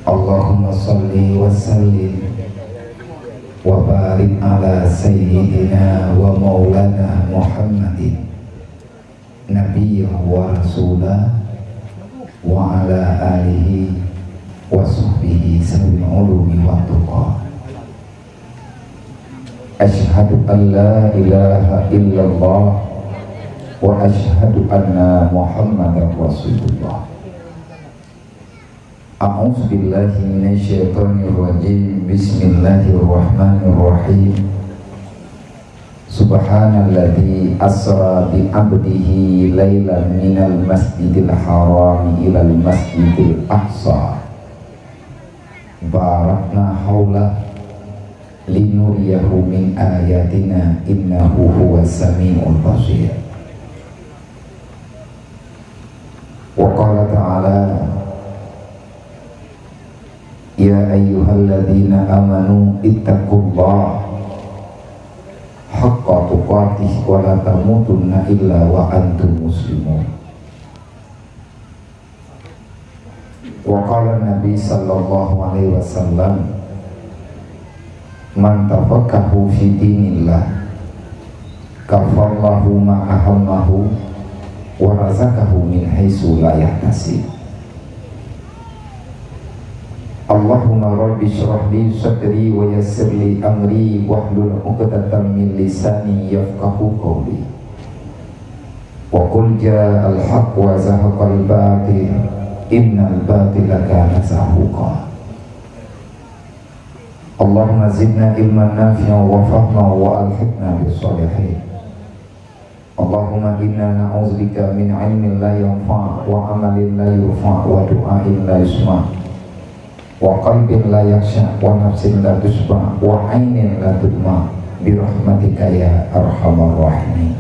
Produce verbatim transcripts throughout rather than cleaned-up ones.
Allahumma shalli wa sallim wa barik ala sayyidina wa maulana Muhammadin nabiyya wa rasula wa ala alihi wa sahbihi sawil ulumi wa tuqa. Asyhadu an la ilaha illallah wa asyhadu anna Muhammadar Rasulullah. A'udzubillahi minasyaitonirrajim. Bismillahirrahmanirrahim. Subhanalladzi asra bi 'abdihi lailan minal masjidil harami ilal masjidil aqsa. Barakna haulah linuriyahu min ayatina innahu huwas samiul basir. Wa qala ta'ala, "Ya ayyuhalladzina amanu ittaqullaha haqqa tuqatih wa la tamutunna illa wa antum muslimun." Wa qala Nabi sallallahu alaihi wasallam, "Man tafaqahu fi dinillah, kafallahu ma ahammahu, wa razaqahu min haitsu la yahtasib." Allahumma rabbi shrah li sadri wa yassir li amri wahlul 'uqdatam min lisani yafqahu qawli. Wa qul ja'al haqq wa zahaqal batil, innal batila kana zahuqa. Allahumma zidna ilman nafi'an wa fahman wa alhiqna bis shalihin. Allahumma inna na'udzubika min ilmin la yanfa' wa amalin la yurfa' wa du'ain la yusma'. Wa qalbin la yakhsya, wa nafsin la tasyba, wa ainin la tudma, bi rahmatika ya arhamar rahimin.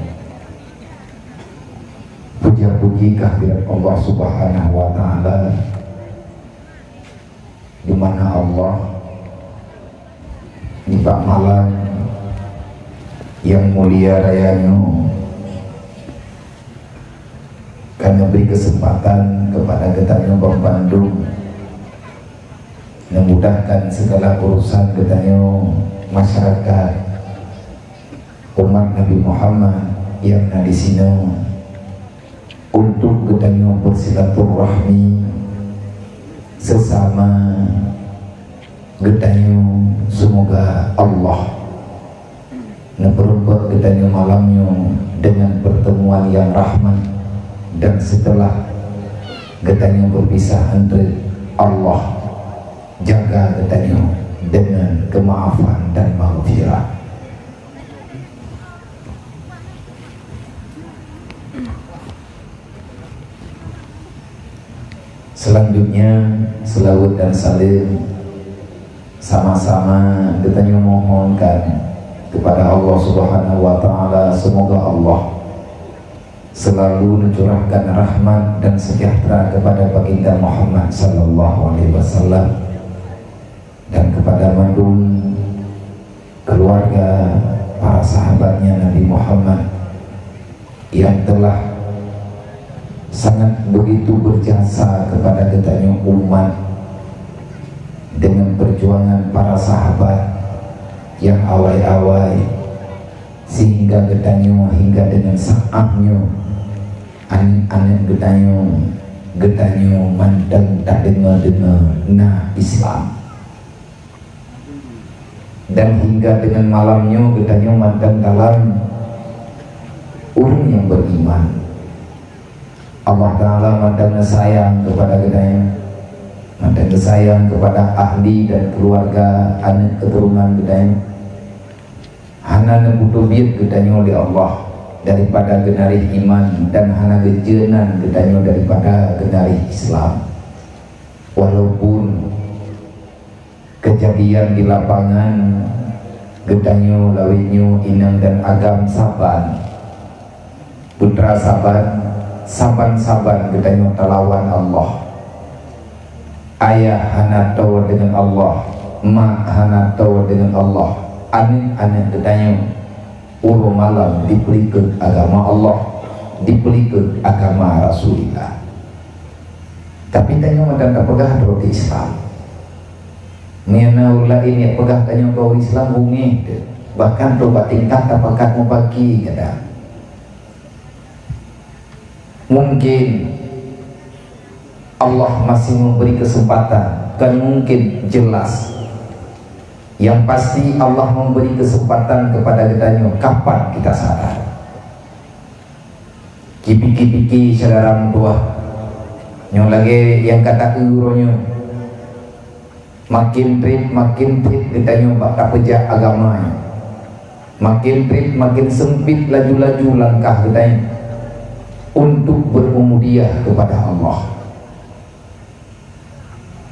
Puja-puji kehadirat Allah Subhanahu wa Ta'ala, di mana Allah di bak malam yang mulia raya nyoe ka neubri keuseumpatan keupada geutanyoe banmandum neumudahkan segala urusan geutanyoe masyarakat umat Nabi Muhammad nyang na disinoe untuk geutanyoe bersilaturahmi sesama geutanyoe. Semoga Allah neupeureumpok geutanyoe malam nyoe dengan pertemuan yang rahmat, dan setelah geutanyoe berpisah, Allah jaga geutanyoe dengan kemaafan dan maghfirah. Selanjutnya, selawat dan salam sama-sama geutanyoe mohonkan kepada Allah Subhanahu wa Ta'ala. Semoga Allah selalu mencurahkan rahmat dan sejahtera kepada Baginda Muhammad sallallahu alaihi wasallam dan kepada mandum keluarga, para sahabatnya Nabi Muhammad yang telah sangat begitu berjasa kepada geutanyoe umat dengan perjuangan para sahabat yang awai-awai, sehingga geutanyoe hingga dengan saat nyoe, aneuk-aneuk geutanyoe, geutanyoe mantong tadeungoe-deungoe na Islam. Dan hingga dengan malam nyoe geutanyoe mantong dalam ureuëng nyang beriman. Allah Ta'ala mantong sayang kepada geutanyoe, mantong sayang kepada ahli dan keluarga, aneuk keturunan geutanyoe. Hana neuputôbiet geutanyoe lé Allah daripada geunarih iman dan hana geujeunan geutanyoe daripada geunarih Islam. Walaupun keujadian di lapangan geutanyoe lawét nyoe inong dan agam saban, putra saban, saban-saban geutanyoe talawan Allah. Ayah hana toe deungon Allah, mak hana toe deungon Allah, aneuk-aneuk geutanyoe uroe malam dipeulikot agama Allah, dipeulikot agama Rasulullah. Tapi tanyoe mantong tapeugah droe Islam. Meunyoe na ureuëng laén nyang peugah tanyoe keu ureuëng Islam, beungéh teuh. Bahkan trok bak tingkat tapakat mubaki gata. Mungkin Allah masih memberi kesempatan, bukan mungkin, jelas. Yang pasti, Allah memberi kesempatan kepada geutanyoe kapan kita sadar. Jipike-pike syedara meutuwah, nyoe lagée nyang ka taeu uroe nyoe. Makin treb, makin treb geutanyoe bak tapeujak agama nyoe. Makin treb, makin seumpit laju-laju langkah geutanyoe untuk berubudiyah kepada Allah.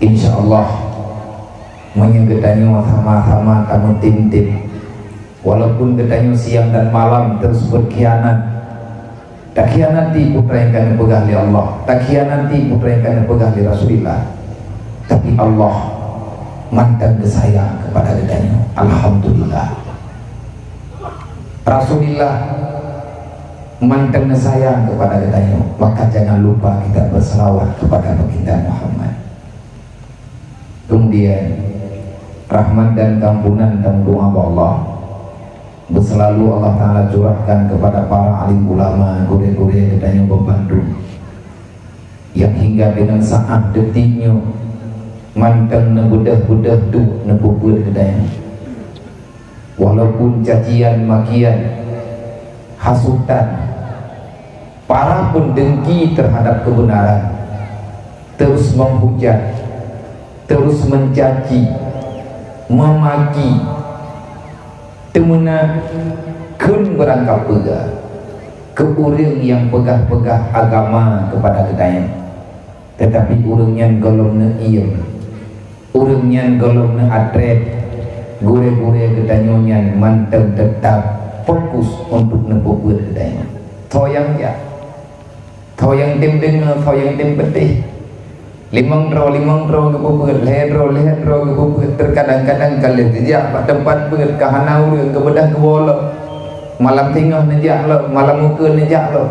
Insya Allah, meunyoe geutanyoe sama-sama tameutem-tem, walaupun geutanyoe siang dan malam terus berkhianat, takhianati peue nyang ka neupeugah lé Allah, takhianati peue nyang ka neupeugah lé Rasulullah, tapi Allah mantong geusayang kepada geutanyoe. Alhamdulillah. Rasulullah mantong sayang kepada geutanyoe, maka jangan lupa kita berselawat kepada Baginda Muhammad. Kemudian, rahmat dan keampunan dan doa bak Allah beuselalu Allah Taala curahkan kepada para alim ulama, gurée-gurée geutanyoe bandum, yang hingga dengan saat detik nyoe mantong neubeudôh-beudôh duek neupeubeuet geutanyoe. Walaupun cacian makian, hasutan, para peundengki terhadap kebenaran terus menghujat, terus mencaci, memaki, teumeunak kheun beurangkapeue keu ureuëng nyang peugah-peugah agama kepada geutanyoe. Tetapi ureuëng nyan gohlom neuiem, ureuëng nyan gohlom neuatreb, gurée-gurée geutanyoe nyan mantong teutap fokus untuk neupeubeuet geutanyoe. Soe nyang jak, soe nyang tem deungoe, soe nyang tem peuteh. Limong droe, limong droe geupeubeuet, lhée droe, lhée droe geupeubeuet. Teukadang-kadang ka lheueh geujak bak teumpat beuet ka hana ureuëng, geubeudah geuwoe lom. Malam singoh neujak lom, malam ukeue neujak lom.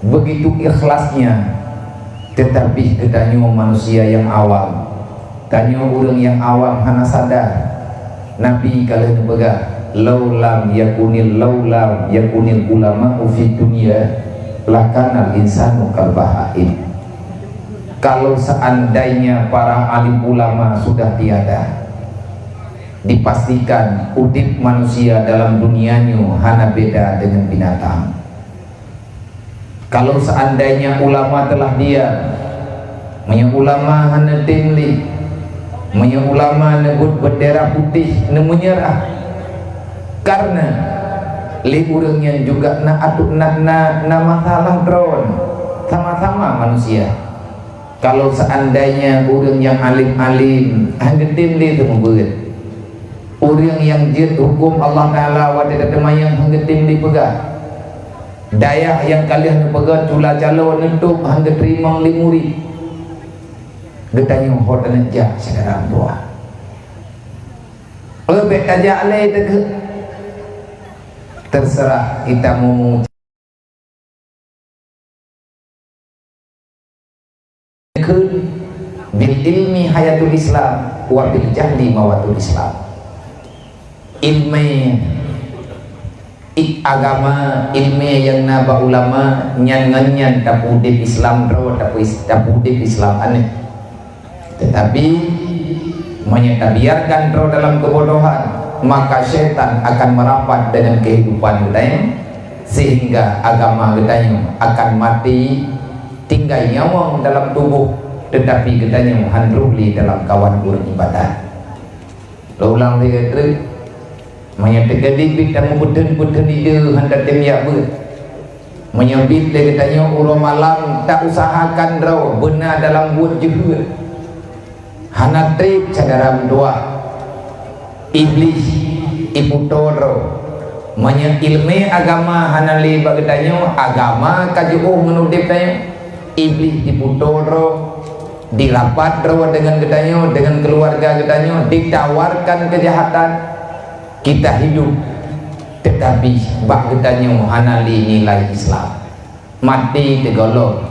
Begitu ikhlasnya. Tetapi geutanyoe manusia nyang awam. Tanyoe ureuëng nyang awam hana sadar. Nabi ka lheueh neupeugah, "Lau lam yakunil, lau lam yakunil ulama'u fid dunya, lakanal insanu kal bahaim." Kalau seandainya para alim ulama sudah tiada, dipastikan udeb manusia dalam dunia nyoe hana beda dengan binatang. Kalau seandainya ulama telah diam, meunyoe ulama hana tem lé, meunyoe ulama neubeuet bendera putih, neumeunyerah, karena lé ureuëng nyan juga na ateueh na, na, na masalah droe, sama-sama manusia. Kalau seandainya ureuëng nyang alim-alim hana tem lé teumeubeuet, ureuëng nyang jeuet huköm Allah Taala watée tateumayang hana tem lé peugah, dayah nyang ka lheueh neupeugét cula calo neutôb hana geuteurimong lé murit. Geutanyoe ho taneuk jak syedara meutuwah. Peue bék tajak lé teukeue? Terserah kita mau kheun, "Bil ilmi hayatul Islam, wa bil jahli mawatul Islam." Ilmé, i-, agama, ilmé nyang na bak ulama, nyan ngon nyan tapeuudeb Islam droe, tapeu-, tapeuudeb Islam aneuëk. Tetapi, meunyoe tabiarkan droe dalam keubodohan, maka syaitan akan merapat dengan kehidupan geutanyoe, sehingga agama geutanyoe akan maté, tinggai nyawöng dalam tuboh, tetapi geutanyoe han troh lé dalam kawan ureuëng ibadat. Lôn ulang lagi treuk, meunyoe teukeudi biet tameupeutheun-peutheun ide han tatem jak beuet. Meunyoe biet lé geutanyoe uroe malam tausahakan droe beuna dalam buet jeuhet. Hana treb syedara meutuwah. Iblih iputo droe. Meunyoe ileumé agama hana lé bak geutanyoe, agama ka jiôh ngon udeb tanyoe. Iblih iputo droe. Dirapat droe deungon geutanyoe, deungon keuluwarga geutanyoe, ditawarkan keujahatan. Kita hidup, teutapi bak geutanyoe hana lé nilai Islam. Maté teugohlom,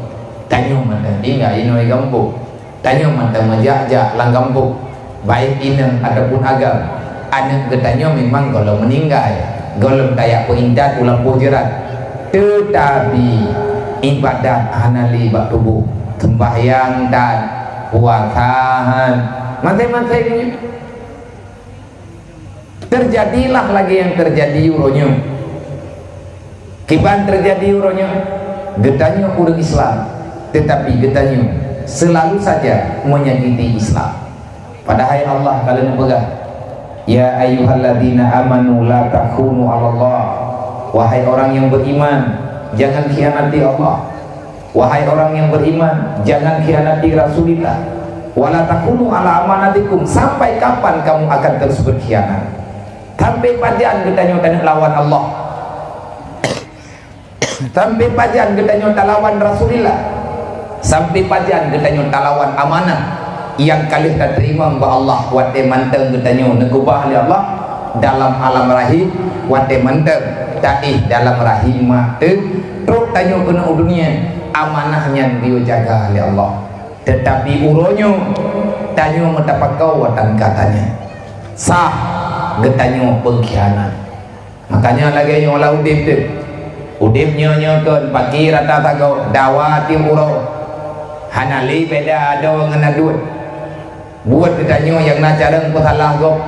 tanyoe mantong tinggai inoe gampông. Tanyoe mantong meujak-jak lam gampông. Baik inong ataupun agam, aneuk geutanyoe memang gohlom meuninggai, gohlom tajak peuintat u lampôh jeurat. Teutapi ibadat hana lé bak tuboh, seumbahyang tan, puasa han, maséng-maséng nyoe. Teujadilah lagée nyang teujadi uroe nyoe. Kiban teujadi uroe nyoe, geutanyoe ureuëng Islam, teutapi geutanyoe seulalu saja menyakiti Islam. Padahai Allah ka lheueh neupeugah, "Ya ayyuhalladzina amanu la takhunu Allah." Wahai orang yang beriman, jangan khianati Allah. Wahai orang yang beriman, jangan khianati Rasulillah. "Wala takunu ala amanatikum," sampai kapan kamu akan terus berkhianat? Sampai pajan geutanyoe taneuk lawan Allah? Sampai pajan geutanyoe talawan Rasulillah? Sampai pajan geutanyoe talawan amanah nyang ka lheueh tateurimong bak Allah watée mantong geutanyoe neukeubah lé Allah dalam alam rahim, watée mantong taéh dalam rahim mak teuh? Trok tanyoe keunoe u dunia, amanah nyan geuyue jaga lé Allah. Teutapi uroe nyoe, tanyoe meutapakau watang katanya, sah geutanyoe peungkhianat. Makanya lagée nyoe lah udeb teuh. Udeb nyoe-nyoe kon paki rata sagoe, dawa tieb uroe. Hana lé beda adoe ngon aduen. Buet geutanyoe nyang na carông peusalah gob.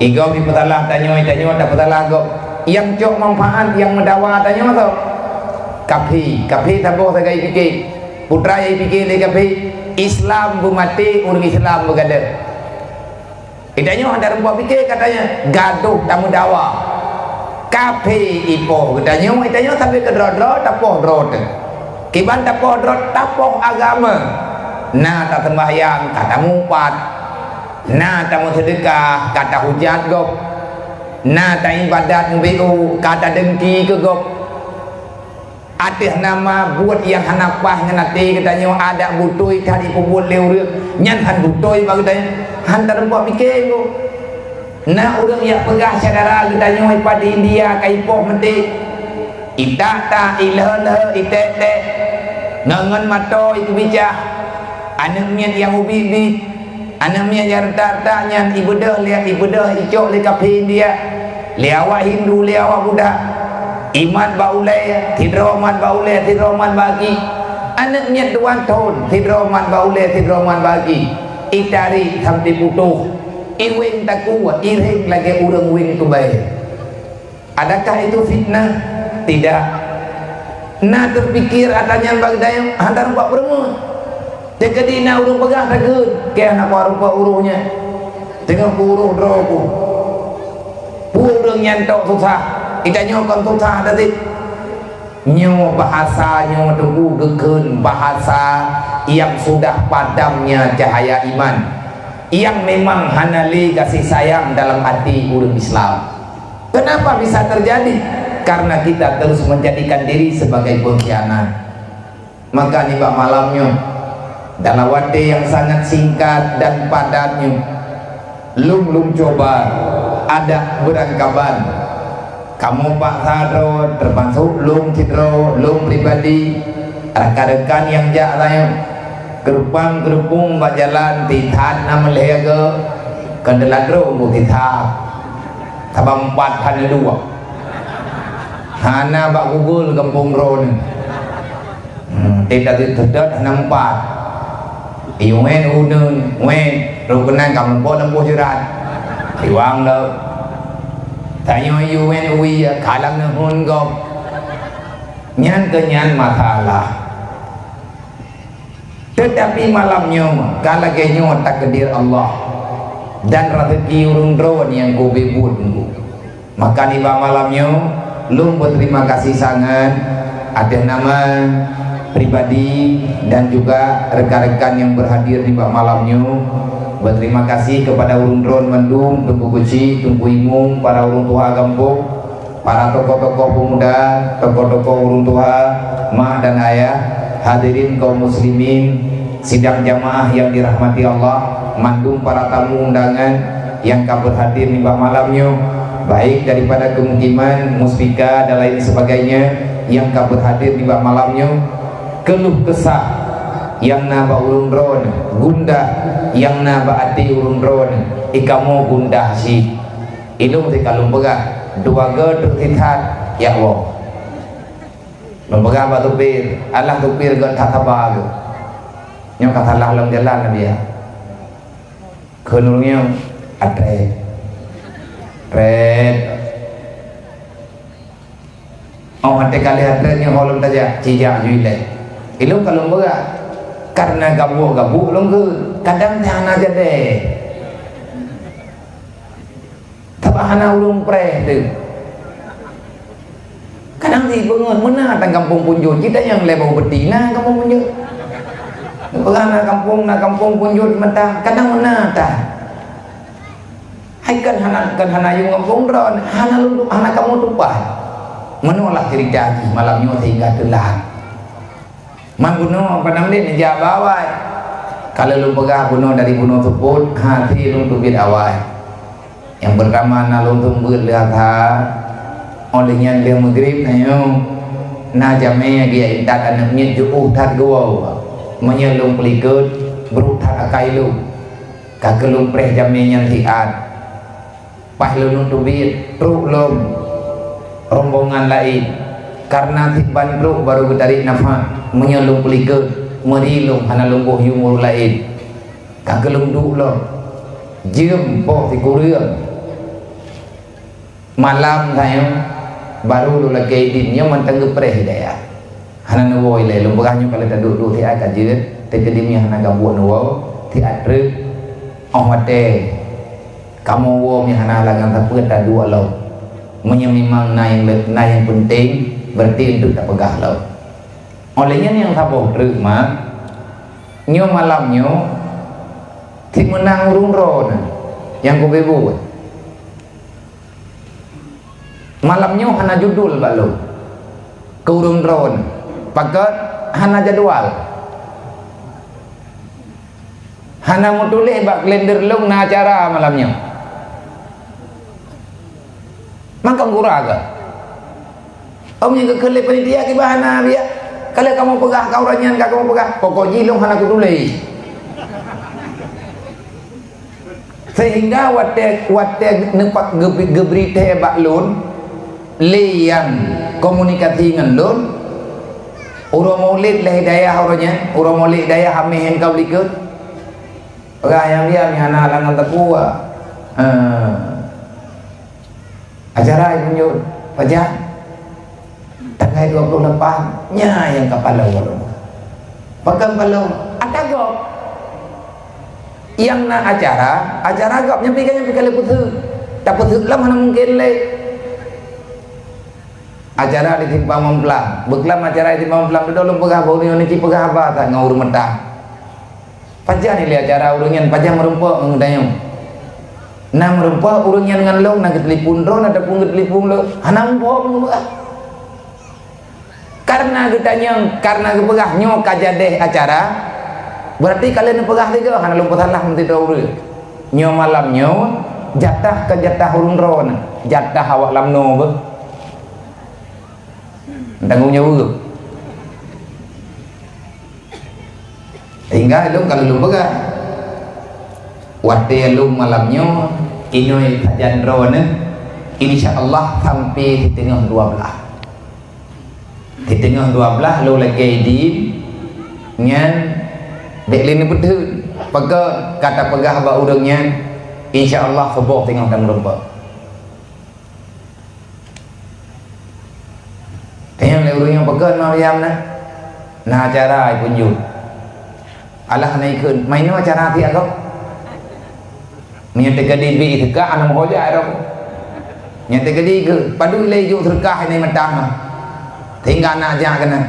Igob jipeusalah tanyoe, tanyoe tapeusalah gob. Nyang cok manfaat nyang meudawa tanyoe soe? Kaphé, kaphé saboh sagai pike. Peue teuma jipike lé kaphé? Islam beumaté, ureuëng Islam beugadôh. Geutanyoe hana rumpok pike katanya, gadôh tameudawa. Kaphé ipoh geutanyoe, geutanyoe sampai keudroe-droe tapoh droe teuh. Kiban tapoh droe, tapoh agama. Na taseumbahyang ka tamupat, na tameuseudeukah ka tahujat gob, na taibadat ngon B O ka tadengki keu gob. Ateueh nama buet nyang hana paih ngon até geutanyoe, adat beutôi that jipeubuet lé ureuëng, nyan hán beutôi bak geutanyoe, hán tarumpok pike gob. Na ureuëng nyang peugah syedara geutanyoe pat di India ka ipoh meuté. Itak-tak, ilheueh-lheueh, iték-ték, ngon-ngon mato ikeubicah, aneuëk miet nyang ubit-ubit, aneuëk miet nyang retak-retak nyan ibeudôh lé, ibeudôh icok lé kaphé India, lé awak Hindu, lé awak Buddha. Imat bak ulée, sidroe mat bak ulée, sidroe mat bak aki. Aneuëk miet dua thon, sidroe mat bak ulée, sidroe mat bak aki. Itarék sampoe putôh. Iwéng takue, iréng lagée ureuëng wéng tubai. Adakah itu fitnah? Tidak. Na teupike atra nyan bak geutanyoe, hana rumpok peurumoh. Teukeudi na ureuëng peugah takheun, keu hana rumpok uroe nyan. Teungoh peuuroh droe ku. Peue ureuëng nyan tok susah, geutanyoe kon susah ata cit. Nyoe bahasa nyoe teungku geukheun bahasa nyang sudah padamnya cahaya iman, nyang memang hana lé gaséh sayang dalam até ureuëng Islam. Kenapa bisa terjadi? Karena kita terus menjadikan diri sebagai pengkhianat. Maka nibak malam nyoe, dalam watée nyang sangat singkat dan padat nyoe, lôn, lôn cuba adak beurangkaban. Kamoe paksa droe, teumasok lôn sidroe, lôn pribadi, rakan-rakan nyang jak rayeuk, keureupang-keureupung bak jalan, tithat na meulhèe geuh, kon teulat droe bu tithat. Sabab empat hana dua. Hana bak Google gampông droeneuh. Hmm, teutat-teutat hana empat. Iwen uneun, wen, rot keunan ka meuleupok lam boh jeurat. Iwang lom. Tanyoe iwen uwi, ka lam neuhon gob. Nyan keuh nyan masalah. Teutapi malam nyoe ka lagée nyoe takdir Allah dan raseuki ureuëng droe nyang geubi buet nyoe. Maka nibak malam nyoe, lôn beuterima kasih sangat ateueh nama pribadi dan juga rekan-rekan nyang beurhadir nibak malam nyoe. Beuterima kasih keupada ureuëng droe mandum, Teungku Keuchik, Teungku Imum, para ureuëng tuha gampông, para tokoh-tokoh peumuda, tokoh-tokoh ureuëng tuha, mak dan ayah, hadirin kaum muslimin, sidang jamaah nyang dirahmati Allah, mandum para tamu undangan nyang ka beurhadir nibak malam nyoe, baik daripada keumukiman, muspika dan lain sebagainya nyang ka beurhadir nibak malam nyoe, keuluh keusah Nyang na bak ureuëng droeneuh gundah, nyang na bak até ureuëng droeneuh, i kamoe gundah cit. Ilôn teuka lôn peugah, dua goe trok sisat, jak woe. Lôn peugah bak supir, alah supir gét that saba geuh. Nyoe ka salah lom jalan, Nabi, ya. Kheun ureuëng nyoe, atrét. Trét. Oh, watée ka lheueh atrét nyoe ho lom tajak, cijak ju ilée. Ilôn ka lôn peugah. Kareuna gabuek-gabuek lôn kheun, kadang nyan hana jadi. Sabab hana ureuëng preh teuh. Kadang si beungon meunan tan gampông Punjot, kita nyang lé bau peti na gampông Punjot. Peugah na gampông, na gampông Punjot mantong, kadang meunan tan. Hai kan hana, kan hana yum gampông droe, hana lôn, hana kamoe tupat. Meunoe lah cerita jih malam nyoe sehingga teulat. Man bunoe, padam lé neujak bak awai. Ka lheueh lôn peugah bunoe dari bunoe seupôt, hase lôn teubiet awai. Nyang peurtama na lôn seumeubeuet lheueh asai, óh lheueh nyan lheueh meugrib tanyoe na jamé geujak intat aneuëk miet jiôh that geuwoe. Meunyoe lôn peulikot, brok that akai lôn. Ka keuh lôn preh jamé nyan siat. Paih lôn teubiet, trok lom rombongan laén. Kareuna sit ban trok barô geutarék nafah, meunyoe lôn peulikot, meuri lôn hana lôn boh yum ureuëng laén. Ka keuh lôn duek lom, jeuem poh sikureueng. Malam tanyoe barô lôn lakée idin, nyoe mantong geupreh Hidayah. Hana neuwoe ilée, lôn peugah nyoe ka lheueh taduek-duek siat ka jeuet, teukeudi meunyoe hana gabuek neuwoe, siat treuk, óh watée kamoe woe meunyoe hana halangan sapeue taduek lom. Meunyoe memang na nyang le-, na nyang peunteng, beurati eunteuk tapeugah lom. Óh lheueh nyan nyang saboh treuk, mak, nyoe malam nyoe, sit meunang ureuëng droeneuh nyang kubeubeuet. Malam nyoe hana judul bak lôn. Keu ureuëng droeneuh. Pakon hana jadwal. Hana meutuléh bak kalender lôn na acara malam nyoe. Mangkang gura kah? Om nyang geukheun lé panitia kiban hana biak. Ka lheueh kamoe peugah, ka uroe nyan ka kamoe peugah. Pokok jih lôn hana kutuléh. Sehingga watée, watée neupat geu-, geubri thée bak lôn, lé nyang komunikasi ngon lôn, uroe Maulid lé Hidayah uroe nyan, uroe Maulid Hidayah Hameh nyang ka likot. Peugah nyang dia, nyang hana halangan teupeu, eh, acara nyang jeuet pajan. Tanggai dua puluh lapan, nyan nyang ka paloe lôn. Pakon paloe? Ata gob. Nyang na acara, acara gob nyan pih ka, nyan pih ka lheueh peuseuet. Tapeuseuet lom hana mungken lé. Acara di Simpang Mamplam. Beuklam acara di Simpang Mamplam, dudoe lôn peugah bak ureuëng nyoe, ci peugah haba that ngon ureuëng meuta. Pajan ilée acara ureuëng nyan, pajan meurumpok ngon geutanyoe. Na meurumpok ureuëng nyan ngon lôn, na geutelepon droe, na telepon geutelepon lôn, hana muphom geupeugah. Kareuna geutanyong, kareuna geupeugah nyoe ka jadeh acara, beurati ka lheueh neupeugah sigoe, hana lôn peusalah meusidroe ureuëng. Nyoe malam nyoe, jatah ka jatah ureuëng droeneuh, jatah awak lam noe beuh. Tanggong jaweueb. Sehingga lôn ka lôn peugah, watée lôn malam nyoe, inoe sajan droeneuh, insya Allah sampai siteungoh dua blaih. Siteungoh dua blaih lôn lakée idin, nyan bék lé neupeutheun. Pakon ka tapeugah bak ureuëng nyan, insya Allah suboh teungoh tameurumpok. Tanyong lé ureuëng nyang peugah Maryam na, na acara i Punjot. Alah na ikheun, ma inoe acara tiek gob. Meunyoe teukeudi bi teuka aneuk meuhoja roh. Nyoe teukeudi keu padub lé ijok seureukah inai mantong. Sehingga aneuk jak keunan.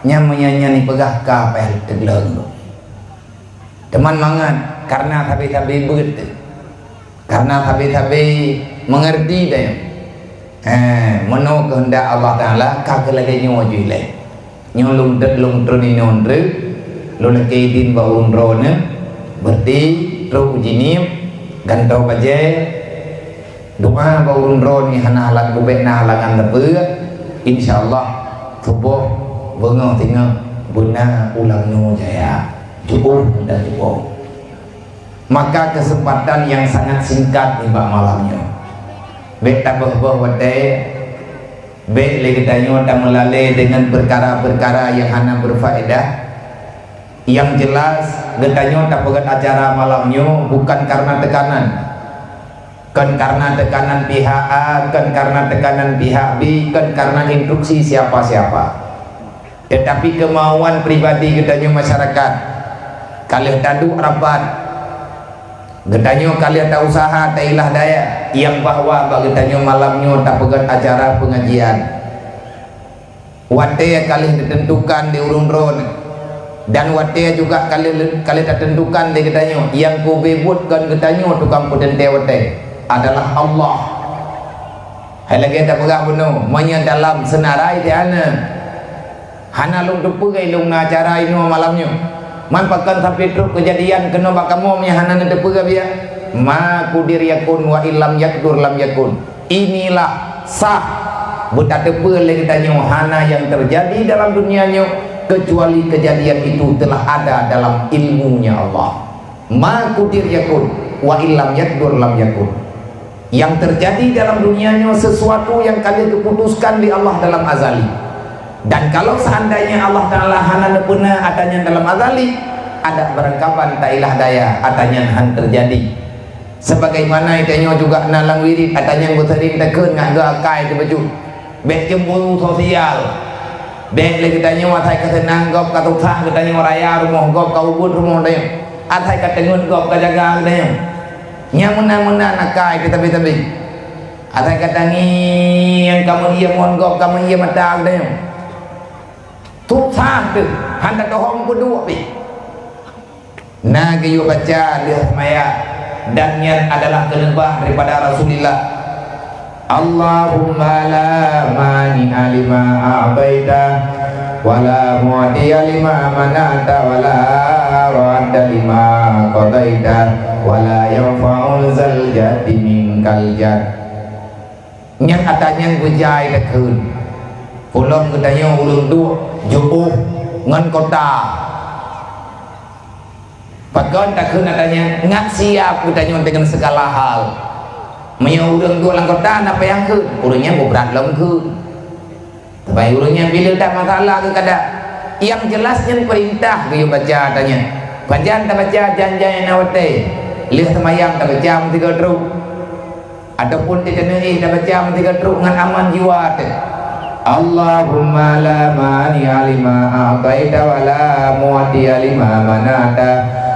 Nyan meunyoe nyan ipeugah ka péh teugleng. Teuma mangat, kareuna sabe-sabe beuet teuh. Kareuna sabe-sabe meungerti deh. Eh, meunoe keuheundak Allah Taala ka keu lagée nyoe jih lé. Nyoe lôn deuek lôn treun inoe treuk, lôn lakée idin bak ureuëng droeneuh, beureuti trok u Jeunieb, gantoe bajée, Doa bak ureuëng droeneuh hana halang, beubek na halangan sapeue, insya Allah tuboh beungoh singoh Beuna ulang nyoe jaya, jiôh dan jiôh. Maka keuseumpatan nyang sangat singkat nibak malam nyoe. Bék taböh-böh watée, bék lé geutanyoe tameulalée deungon peukara-peukara nyang hana beufaedah. Nyang jeulaih, geutanyoe tapeugét acara malam nyoe bukan kareuna teukanan. Kon kareuna teukanan pihak A, kon kareuna teukanan pihak B, kon kareuna instruksi siapa-siapa. Teutapi keumauan pribadi geutanyoe masyarakat. Ka lheueh taduek rapat, geutanyoe ka lheueh tausaha tailah daya nyang bahwa bak geutanyoe malam nyoe tapeugét acara peungajian. Watée ka lheueh ditentukan di ureuëng droe, dan watée juga ka lheueh, ka lheueh tatentukan lé geutanyoe, nyang keubeue buet kon geutanyoe tukang peuteuntée watée, adalah Allah. Hai lagée tapeugah bunoe, meunyoe dalam seunarai di aneuk, hana lôn teupeue lôn na acara inoe malam nyoe. Man pakon sampai trok keujadian keunoe bak kamoe nyang hana neuteupeue biya? Ma kudir yakun wa illam yakdur lam yakun. Inilah sah beutateupeue lé geutanyoe hana nyang teujadi dalam dunia nyoe, keucuali keujadian itu teulah ada dalam ilmunya Allah. Ma kudir yakun, wa illam yakdur lam yakun. Nyang teujadi dalam dunia nyoe sesuatu nyang ka lheueh geuputuskan lé Allah dalam azali. Dan kalau seandainya Allah Taala hana neupeuna ata nyan dalam azali, adak beurangkaban tailah daya ata nyan han teujadi. Sebagaimana geutanyoe juga na lam wirid, ata nyang beuseuring takheun ngat geuh akai teuh bacut. Bék cemburu sosial. Bék lé geutanyoe asai ka seunang gob ka susah geutanyoe raya rumoh gob ka ubit rumoh geutanyoe. Asai ka teungeut gob ka jaga geutanyoe. Nyang meunan-meunan akai teuh tabi-tabi. Asai ka tangieng ka meu'iem ngon gob ka meu'iem ata geutanyoe. Susah teuh, han tatuhom peuduek pih. Na geuyue baca lheueh maya, dan nyan adalah keuneubah daripada Rasulullah. Allahumma la mani'a lima a'taita, wa la mu'tiya lima mana'ta, wa la radda lima qadaita, wa la yanfa'u zal jaddi minkal jadd. Nyan ata nyang beujai takheun. Ulôn geutanyoe ulôn duek jiôh ngon kota. Pakon takheun ata nyan, ngat siab geutanyoe deungon sigala hal. Meunyoe ureuëng duek lam kota na payah kheun, ureuëng nyan beubrat lom kheun. Tapi ureuëng nyan bila that masalah keu kada, nyang jeulaih nyan peurintah geuyue baca ata nyan. Pajan tabaca jan-jan nyang na watée, lheueh seumayang tabaca meusigoe trok. Ataupun teuteuneuh tabaca meusigoe trok ngon aman jiwa teuh. Allahumma la mani'a lima a'taita wa la mu'tiya lima mana'ta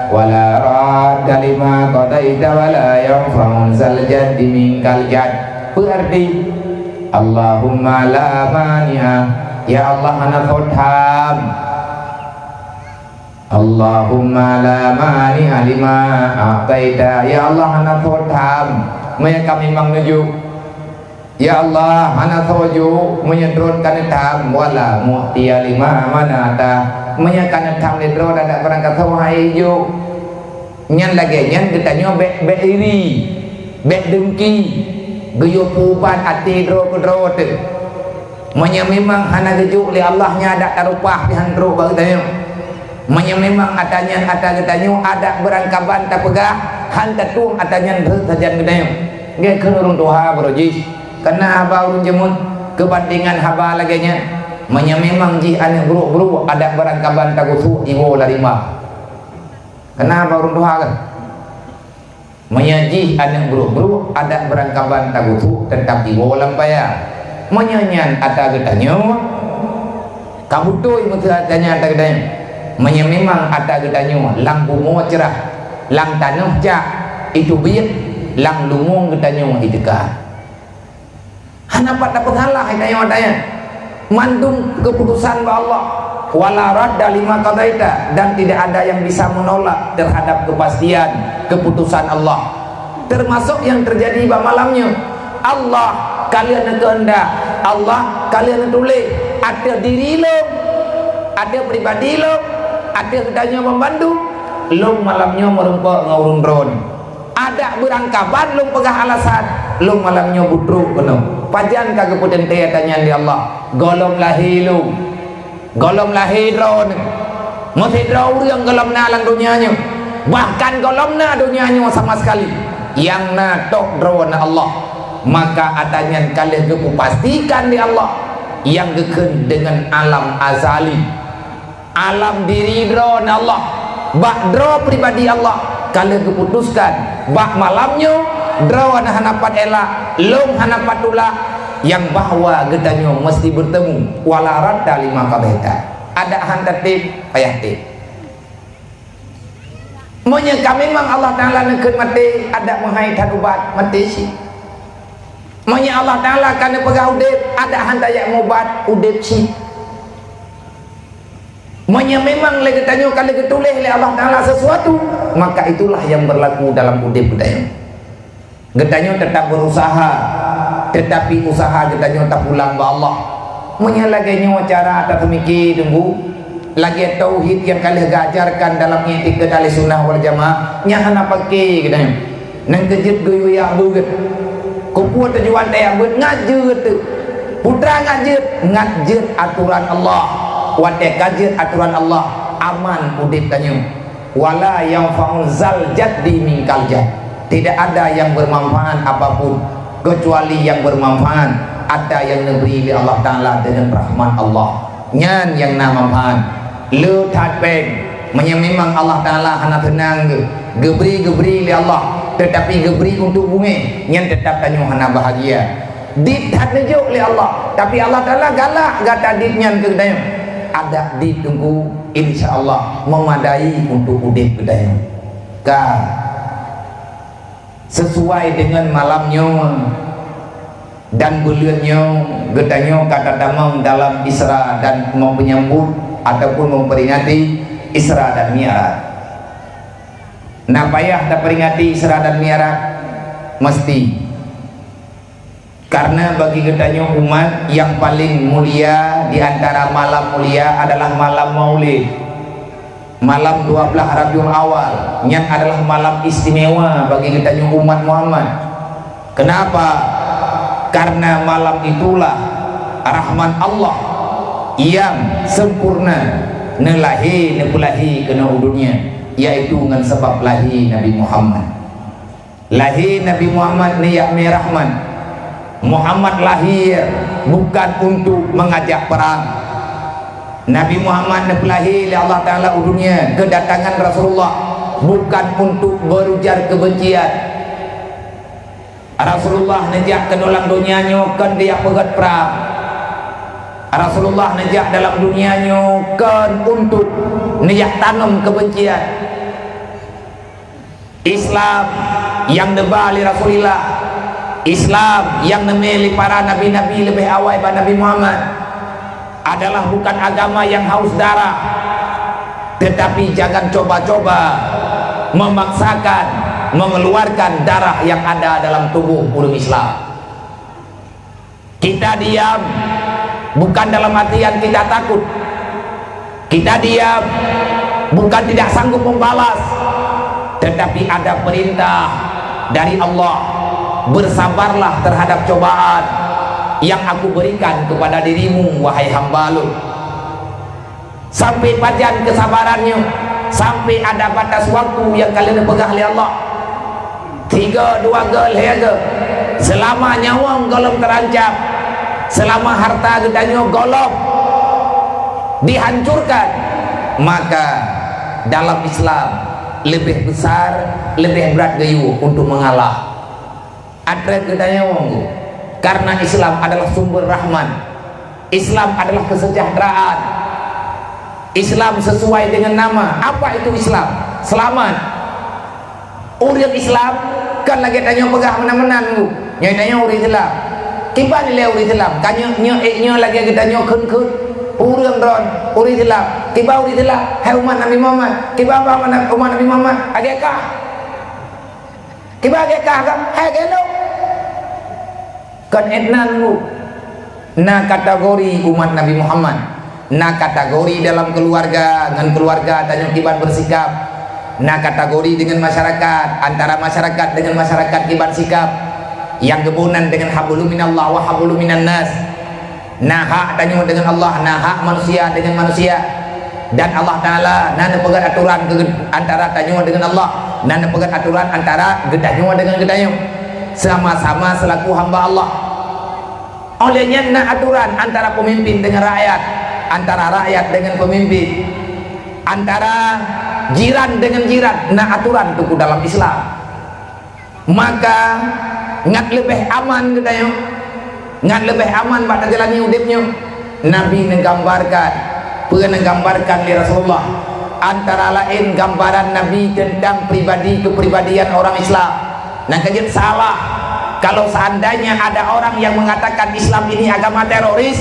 wa la radda lima qadaita wa la yanfa'u zal jaddi minkal jadd. Peue arti? Allahumma la mani'a, ya Allah hana soe tham. Allahumma la mani'a lima a'taita, ya Allah hana soe tham meunyoe ka memang neujok. Ya Allah hana soe jok meunyoe droe ka neutham, wa la mu'tiya lima mana'ta, meunyoe ka neutham lé droe adak barangkasoe han jok. Nyan lagée nyan geutanyoe bék, bék iri, bék dengki, geuyue peuubat até droe keu droe teuh. Meunyoe memang hana geujok lé Allah nyan adak tarupah pih han trok bak geutanyoe. Meunyoe memang ata nyan ata geutanyoe adak beurangkaban tapeugah han tatueng ata nyan rhot sajan geutanyoe. Gét kheun ureuëng tuha baroe jih, kana haba ureuëng jameun keubandengan haba lagée nyan. Meunyoe memang jih aneuëk brok-brok adak beurangkaban tagusok iwoe lam rimba. Kana haba ureuëng tuha kan? Meunyoe jih aneuëk brok-brok adak beurangkaban tagusok teutap iwoe lam paya. Meunyoe nyan ata geutanyoe, ka beutôi meuseu ata nyan ata geutanyoe. Meunyoe memang ata geutanyoe lam bumoe cerah, lam tanoh cak, iteubiet, lam lungong geutanyoe iteuka. Hana pat tapeusalah geutanyoe ata nyan. Mandum keuputusan bak Allah. Wala radda lima qadaita, dan tidak ada yang bisa menolak terhadap kepastian keputusan Allah. Termasuk yang terjadi bak malam nyoe. Allah ka lheueh neukeuheundak, Allah ka lheueh neutuléh ateueh diri lôn, ateueh pribadi lôn, ateueh geutanyoe banmandum. Lôn malam nyoe meurumpok ngon ureuëng droeneuh. Adak beurangkaban lôn peugah alasan, lôn malam nyoe butrok keunoe. Pajan ka geupeuteuntée ata nyan lé Allah? Gohlom lahé lôn. Gohlom lahé droeneuh, meusidroe ureuëng gohlom na lam donya nyoe, bahkan gohlom na donya nyoe sama sekali, nyang na tok Droeneuh Allah. Maka ata nyan ka lheueh geupeupastikan lé Allah nyang geukheun deungon alam azali, alam diri Droeneuh Allah, bak droe pribadi Allah ka lheueh geuputuskan bak malam nyoe, droeneuh hana pat elak, lôn hana pat tulak, nyang bahwa geutanyoe meuseuti beurtemu, wala radda lima qadaita. Adak han tatem, payah tem. Meunyoe ka memang Allah Taala neukheun maté, adak meuhai that ubat, maté cit. Meunyoe Allah Taala ka neupeugah udeb, adak han tajak mubat, udeb cit. Meunyoe memang lé geutanyoe ka lheueh geutuléh lé Allah Taala sesuatu, maka itulah yang berlaku dalam udeb geutanyoe. Geutanyoe tetap berusaha, tetapi usaha geutanyoe tapulang bak Allah. Meunyoe lagée nyoe cara tateumiki, Teungku, lagée tauhid nyang ka lheueh geuajarkan dalam i'tiqad Ahlussunnah wal Jamaah, nyan hana paké geutanyoe. Nyang keujeuet geuyue jak beuet. Keupeue tujuan tajak beuet? Ngat jeuet teuh. Peue teuma ngat jeuet? Ngat jeuet atoran Allah. Watée ka jeuet atoran Allah, aman udeb tanyoe. Wala yanfa'u zal jaddi minkal jadd. Tidak ada yang bermanfaat apapun kecuali yang bermanfaat ata nyang neubri lé Allah Taala deungon rahmat Allah. Nyan nyang na manfaat. Le that péng, meunyoe memang Allah Taala hana seunang geu-, geubri, geubri lé Allah, tetapi geubri untuk beungéh, nyan tetap tanyoe hana bahagia. Dit that neujok lé Allah, tapi Allah Taala galak gata dit nyan keu geutanyoe. Adak dit, Teungku, insya Allah memadai untuk udeb geutanyoe. Ka sesuai dengan malam nyoe dan buleuen nyoe, geutanyoe ka tatamong dalam Isra dan meupenyambut ataupun memperingati Isra dan Mi'raj. Na payah taperingati Isra dan Mi'raj? Mesti. Karena bagi geutanyoe umat, yang paling mulia di antara malam mulia adalah malam Maulid. Malam dua belas Rabiul Awal, nyan adalah malam istimewa bagi geutanyoe umat Muhammad. Kenapa? Karena malam itulah rahmat Allah yang sempurna neulahé, neupeulahé keunoe u dunia, yaitu ngon sabab lahé Nabi Muhammad. Lahé Nabi Muhammad neujak mé rahmat. Muhammad lahir bukan untuk mengajak perang. Nabi Muhammad neupeulahé lé Allah Taala u dunia, keudatangan Rasulullah bukan untuk berujar kebencian. Rasulullah neujak keunoe lam donya nyoe kon neujak peugét prang. Rasulullah neujak dalam dunia nyoe kon untuk neujak tanom kebencian. Islam nyang neuba lé Rasulullah, Islam nyang neumé lé para nabi-nabi leubeh awai bak Nabi Muhammad, adalah bukan agama yang haus darah, tetapi jangan coba-coba memaksakan mengeluarkan darah yang ada dalam tubuh ureuëng Islam. Kita diam bukan dalam artian kita takut. Kita diam bukan tidak sanggup membalas, tetapi ada perintah dari Allah, "Bersabarlah terhadap cobaan yang Aku berikan kepada dirimu, wahai hamba-Lôn." Sampai pajan keusabaran nyoe? Sampai ada batas waktu nyang ka lheueh neupeugah lé Allah. Tiga, dua go, lhée go. Selama nyawöng gohlom terancam, selama harta geutanyoe gohlom dihancurkan, maka dalam Islam lebih besar, lebih berat geuyue untuk mengalah. Atrét geutanyoe, karena Islam adalah sumber rahmat. Islam adalah kesejahteraan. Islam sesuai dengan nama. Apa itu Islam? Selamat. Ureuëng Islam kan lagée tanyoe peugah meunan-meunan, Bu. Nyoe tanyoe ureuëng Islam. Kiban ilée ureuëng Islam? Ka nyoe, nyoe, eh, nyoe lagée geutanyoe kheun-kheun. Ureuëng droen, ureuëng Islam. Kiban ureuëng Islam? Hai umat Nabi Muhammad. Kiban umat Nabi Muhammad? Lagée kah? Kiban lagée kah ka? Hai keunoe. Kon étnan, Bu. Na kategori umat Nabi Muhammad. Na kategori dalam keluarga, ngon keluarga tanyoe kiban bersikap. Na kategori dengan masyarakat, antara masyarakat dengan masyarakat kiban sikap. Nyang geuboh nan dengan hablum minallah wa hablum minan nas. Na hak tanyoe deungon Allah, na hak manusia deungon manusia. Dan Allah Taala na neupeugét atoran keu antara tanyoe deungon Allah, na neupeugét atoran antara geutanyoe deungon geutanyoe, sama-sama seulaku hamba Allah. Óh lheueh nyan na atoran antara peumimpin deungon rakyat, antara rakyat deungon peumimpin, antara jiran deungon jiran, na atoran teungku dalam Islam. Maka, ngat leubeh aman geutanyoe, ngat leubeh aman bak tajalani udeb nyoe. Nabi neugambarkan, peue neugambarkan lé Rasulullah? Antara laén gambaran Nabi teuntang pribadi keupribadian orang Islam. Nyang keujeuet salah, kalau seandainya ada orang yang mengatakan Islam ini agama teroris,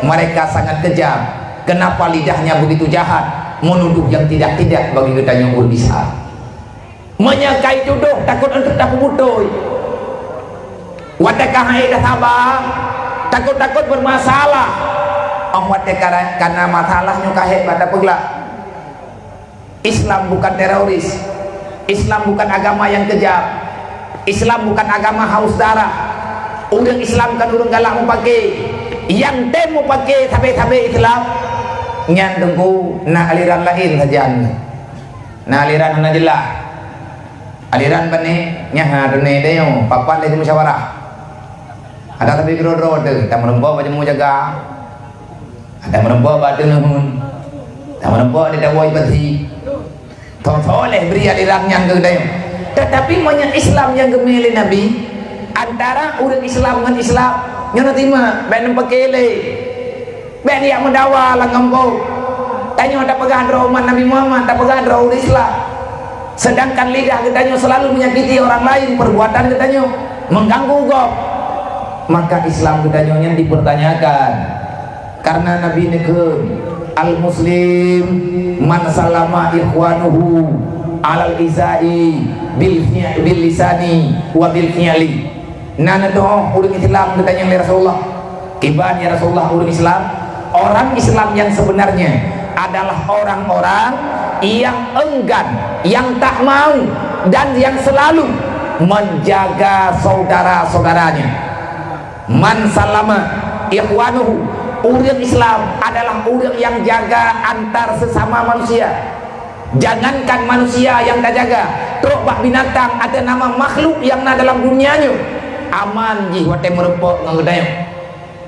mereka sangat kejam. Kenapa lidahnya begitu jahat menuduh yang tidak-tidak bagi geutanyoe ureuëng Islam? Meunyoe ka jitudoh, takot eunteuk tapeubutôi. Watée ka han ék tasaba, takot-takot bermasalah. Óh watée ka, ka na masalah nyoe ka hék bak tapeuglah. Islam bukan teroris. Islam bukan agama yang kejam. Islam bukan agama haus darah. Ureuëng Islam kon ureuëng galak mupake. Nyang tem mupake sabe-sabe Islam, nyan teungku na aliran laén sajan. Na aliran hana jeulaih. Aliran pane nyan ha dunie tanyoe, papat lé musyawarah. Ada tapi keudroe-droe teuh, tameureumpok bak jeumu jaga. Ada meureumpok bak ateueh neuheun. Ada meureumpok di dawai beusi. Tho-tho lé bri aliran nyan keu tanyoe. Tetapi meunyoe Islam nyang geumé lé Nabi, antara ureuëng Islam ngon Islam, nyoe na teuma, bék neupeukélé. Bék neujak meudawa lam gampông. Tanyoe tapeugah droe umat Nabi Muhammad, tapeugah droe ureuëng Islam. Sedangkan lidah geutanyoe selalu menyakiti orang lain, perbuatan geutanyoe mengganggu gob. Maka Islam geutanyoe nyan dipertanyakan. Karena Nabi neukheun, "Al-muslim man salama ikhwanuhu alal izai bil fi-, bil lisani wa bil fi'li." Na neuteu'oh ureuëng Islam geutanyong lé Rasulullah. Kiban ya Rasulullah ureuëng Islam? Orang Islam yang sebenarnya adalah orang-orang yang enggan, yang tak mau, dan yang selalu menjaga saudara-saudaranya. Man salama ikhwanuhu, ureuëng Islam adalah ureuëng yang jaga antar sesama manusia. Jangankan manusia nyang tajaga, trok bak binatang atau nama makhluk nyang na dalam dunia nyoe, aman jih watée meureumpok ngon geutanyoe.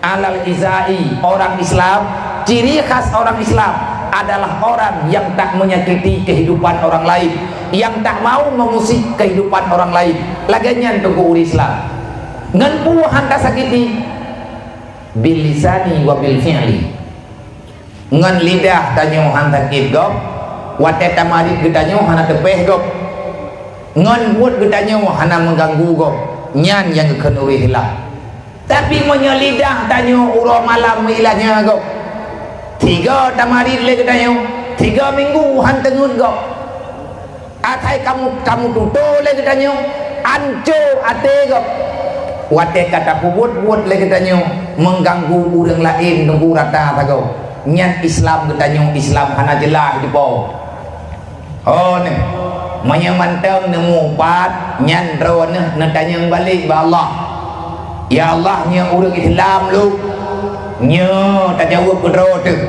Alal izai, orang Islam, ciri khas orang Islam adalah orang yang tak menyakiti kehidupan orang lain, yang tak mau mengusik kehidupan orang lain. Lagée nyan teungku ureuëng Islam. Ngon peue han tasakiti? Bil lisani wa bil fi'li. Ngon lidah tanyoe han sakét gob, watée tamarit geutanyoe hana teupéh gob. Ngon buet geutanyoe hana meuganggu gob, nyan nyang geukheun ureuëng Islam. Tapi meunyoe lidah tanyoe uroe malam meuilanya gob, tiga tamarit lé geutanyoe, tiga minggu han teungeut gob. Asai kamu, kamu tutoe lé geutanyoe, anco até gob. Watée ka tapeubuet-buet lé geutanyoe, mengganggu ureuëng laén nunggu rata sagoe. Nyan Islam geutanyoe, Islam hana jeulaih dipo. Oh neh, meunyoe mantong neumupat, nyan droeneuh neutanyong balek bak Allah. Ya Allah, nyoe ureuëng Islam lôn. Nyoe tajaweueb keudroe teuh.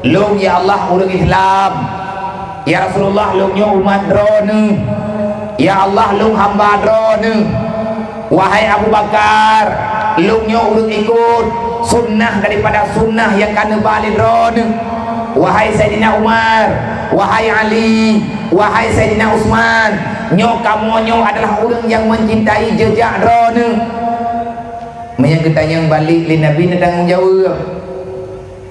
Lôn, ya Allah, ureuëng Islam. Ya Rasulullah, lôn nyoe umat droeneuh. Ya Allah, lôn hamba droeneuh. Wahai Abu Bakar, lôn nyoe ureuëng ikot sunnah daripada sunnah nyang ka neuba lé droeneuh. Wahai Saidina Umar, wahai Ali, wahai Saidina Utsman, nyoe kamoe nyoe adalah ureuëng nyang mencintai jejak droeneuh. Meunyoe geutanyong balek lé Nabi neutanggong jaweueb,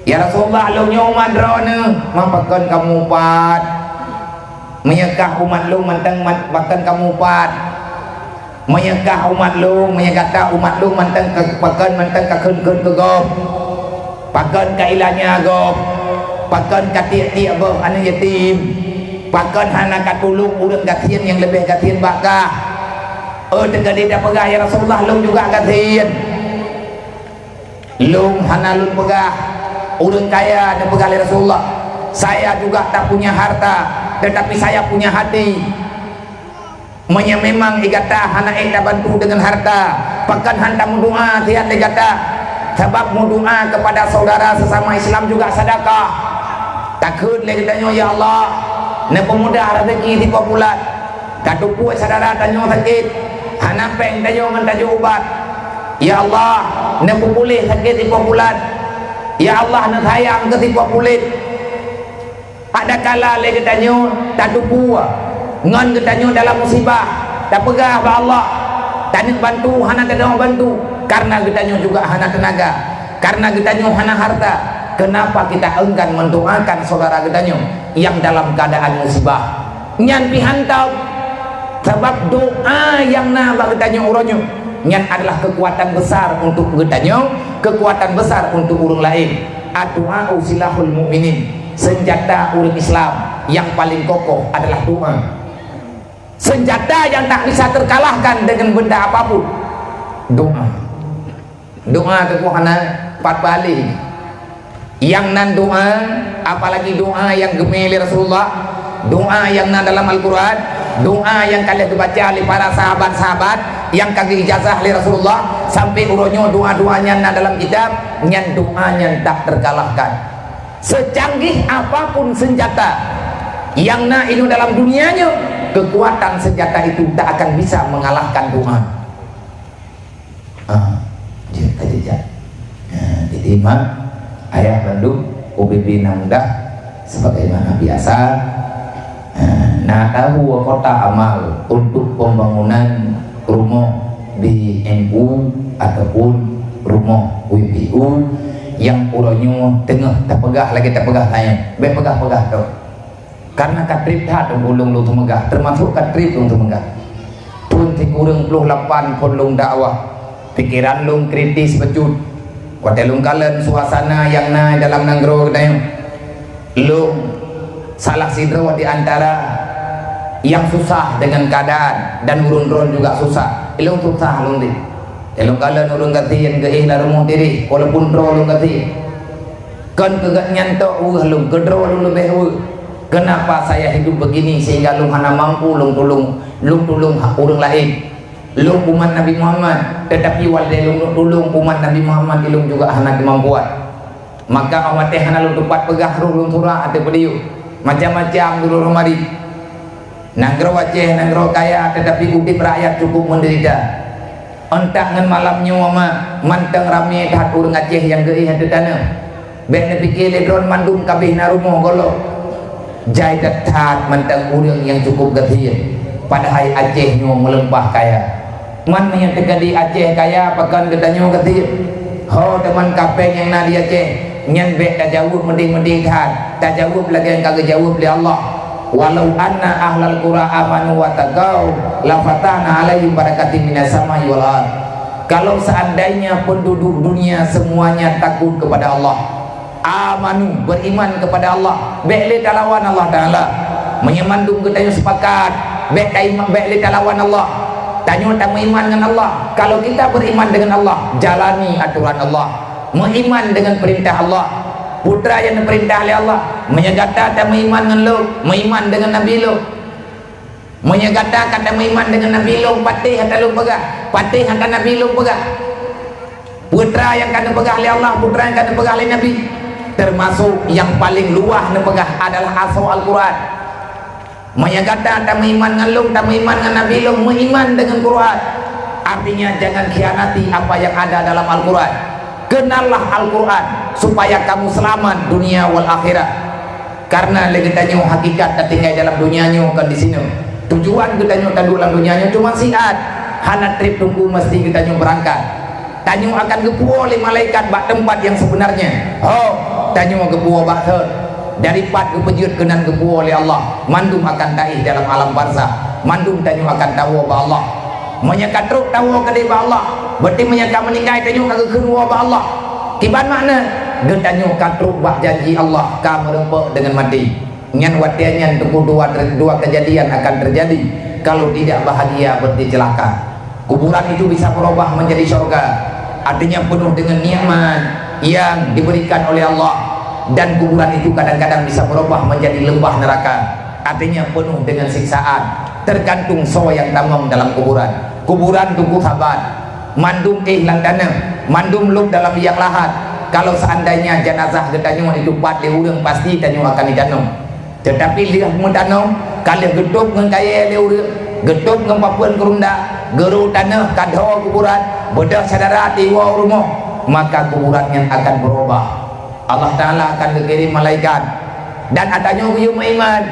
"Ya Rasulullah, lôn nyoe umat droeneuh, ma pakon kamoe upat? Meunyoe kah umat lôn mantong mat-, pakon kamoe upat? Meunyoe kah umat lôn, meunyoe gata umat lôn mantong ka-, pakon mantong kakheun-kheun keu gob? Pakon ka ilanya gob? Pakon ka tiek-tiek boh aneuëk yatim? Pakon hana katulông ureuëng gasien nyang leubeh gasien bak kah?" Oh, teuka lé tapeugah, "Ya Rasulullah, lôn juga gasien." Lôn hana lôn peugah, ureuëng kaya, neupeugah lé Rasulullah, "Saya juga tak punya harta, tetapi saya punya hati." Meunyoe memang gata hana ék tabantu deungon harta, pakon han tameudoa siat lé gata? Sabab meudoa kepada saudara sesama Islam juga sedekah. Takheun lé geutanyoe, "Ya Allah, neupeumudah rezeki si Pak Pulan. Tatupue syedara tanyoe sakét, hana péng tanyoe ngon tajok ubat. Ya Allah, neupeupuléh sakét si Pak Pulan. Ya Allah, neusayang keu si Pak Pulan." Adakala lé geutanyoe tatupue ngon geutanyoe dalam musibah, tapeugah bak Allah, taneuk bantu hana tadong bantu, karena geutanyoe juga hana teunaga, karena geutanyoe hana harta. Kenapa kita enggan mendoakan saudara geutanyoe yang dalam keadaan musibah? Nyan pih hántom, sabab doa nyang na bak geutanyoe uroe nyoe, nyan adalah kekuatan besar untuk geutanyoe, kekuatan besar untuk ureuëng laén. Addu'a silahul mukminin, senjata ureuëng Islam yang paling kokoh adalah doa. Senjata yang tak bisa terkalahkan dengan benda apapun, doa. Doa keuh hana pat bali. Nyang nan doa, apalagi doa nyang geumé lé Rasulullah, doa nyang na dalam Al-Quran, doa nyang ka lheueh geubaca lé para sahabat-sahabat nyang ka geuijazah lé Rasulullah, sampai uroe nyoe doa-doa nyan na dalam kitab, nyan doa nyan tak terkalahkan. Secanggih apapun senjata nyang na inoe dalam dunia nyoe, kekuatan senjata itu tak akan bisa mengalahkan doa. Ah, jeuet ka jijak. Ah, jadi mak, ayah bandum, U B B na mudah sebagaimana biasa. Ah, na tahu kota amal untuk pembangunan rumoh di M U ataupun rumoh W P U yang uroe nyoe teungoh tapeugah lagée tapeugah laén. Bék peugah-peugah tu. Karena ka treb that ulôn lôn teumeugah, teumasok ka treb lôn teumeugah. Thon sikureueng ploh lapan phon lôn dakwah, pikeran lôn kritis bacut. Watée lôn kalon suasana nyang na dalam nanggroe geutanyoe, lôn salah sidroe di antara nyang susah deungon keuadaan dan ureuëng droe juga susah. Lôn susah lôn deh. Lôn kalon ureuëng gasien geuéh lam rumoh tireh, walaupun droe lôn gasien. Kon keu gobnyan tok weueh lôn, keu droe lôn leubeh weueh. Kenapa saya hidup begini sehingga lôn hana mampu lôn tulông, lôn tulông ureuëng laén? Lôn umat Nabi Muhammad, tetapi watée lôn tulông umat Nabi Muhammad, lôn juga hana keumampuan. Maka óh watée hana lôn teupat peugah roh lôn sura ateueh peudiyuek, macam-macam lôn lôn mari. Nanggroe Aceh nanggroe kaya, tetapi udeb rakyat cukup menderita. Euntak ngon malam nyoe ma, mantong ramé that ureuëng Aceh nyang geuéh ateueh tanoh. Bék neupike lé droe mandum kabeh na rumoh gohlom. Jai that-that mantong ureuëng nyang cukup gasien, padahai Aceh nyoe meulimpah kaya. Man meunyoe teukeudi Aceh kaya, pakon geutanyoe gasien? Ho teuma kapée nyang na di Aceh, nyan bék tajaweueb meudeh-meudeh that, tajaweueb lagée nyang ka geujaweueb lé Allah. "Walau anna ahlal qura amanu wattaqau, lafatahna 'alaihim barakatim minas samai wal ard." Kalau seandainya penduduk dunia semuanya takut kepada Allah, amanu, beriman kepada Allah, bék lé talawan Allah Taala. Meunyoe mandum geutanyoe sepakat, bék taima-, bék lé talawan Allah. Tanyoe tameuiman ngon Allah. Kalau kita beriman dengan Allah, jalani aturan Allah. Meuiman dengan perintah Allah. Putra nyang neupeurintah lé Allah. Meunyoe gata tameuiman ngon lôn, meuiman dengan Nabi lôn. Meunyoe gata ka tameuiman dengan Nabi lôn, patéh ata lôn peugah, patéh ata Nabi lôn peugah. Putra nyang ka neupeugah lé Allah, putra nyang ka neupeugah lé Nabi, termasuk nyang paling luwah neupeugah adalah asoe Al-Quran. Meunyoe gata tameuiman ngon lôn, tameuiman ngon Nabi lôn, meuiman deungon Quran. Artinya, jangan khianati apa yang ada dalam Al-Quran. Kenallah Al-Quran supaya kamu selamat dunia wal akhirat. Karena lé geutanyoe hakikat tatinggai dalam dunia nyoe kon di sinoe. Tujuan geutanyoe taduek lam dunia nyoe cuma siat, hana treb teungku mesti geutanyoe beurangkat. Tanyoe akan geupuwoe lé malaikat bak teumpat nyang seubeunarnya. Ho, tanyoe geupuwoe bak thon. Dari pat geupeujeuet keunan geupuwoe lé Allah, mandum akan taéh dalam alam barzakh. Mandum tanyoe akan tawoe bak Allah. Meunyoe ka trok tawoe keudeh bak Allah, berarti meunyoe ka meuninggai tanyoe ka geukheun woe bak Allah. Kiban makna, geutanyoe ka trok bak janji Allah ka meureumpok deungon maté. Nyan watée nyan teungku dua, dua kejadian akan terjadi, kalau tidak bahagia berarti celaka. Kuburan itu bisa berubah menjadi syurga, artinya penuh dengan nikmat yang diberikan oleh Allah. Dan kuburan itu kadang-kadang bisa berubah menjadi lembah neraka, artinya penuh dengan siksaan, tergantung soe nyang tamong dalam kuburan. Kuburan teungku saban, Mandum éh lam taneuh, mandum lôb dalam liang lahat. Kalau seandainya jenazah geutanyoe jitupat lé ureuëng, pasti tanyoe akan jitanom. Teutapi lheueh meutanom, ka lheueh geutôb ngon kayée lé ureuëng, geutôb ngon papeuen keurunda, geurô taneuh ka dho kuburan, beudôh syedara tiwoe u rumoh, maka kuburan nyan akan beurubah. Allah Taala akan geukirém malaikat. Dan geutanyoe geuyue meuiman.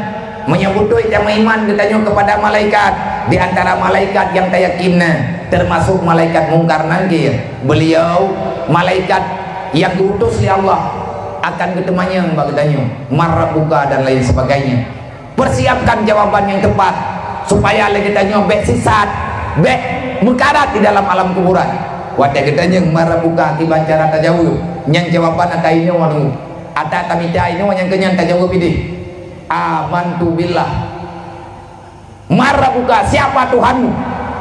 Meunyoe beutôi tameuiman geutanyoe keupada malaikat, di antara malaikat nyang tayakin na, teumasok malaikat Mungkar Nakir. Beliau malaikat nyang geuutus lé Allah akan geuteumanyong bak geutanyoe, "Man rabbuka?" dan lain sebagainya. Persiapkan jawaban nyang tepat, supaya lé geutanyoe bék sisat, bék meukarat di dalam alam kuburan. Watée geutanyong, "Man rabbuka?" kiban cara tajaweueb, nyan jawaban akan inoe anu. Ata tamita inoe nyang keunyan tajaweueb idéh, "Amantu billah." "Man rabbuka?" Siapa Tuhanmu?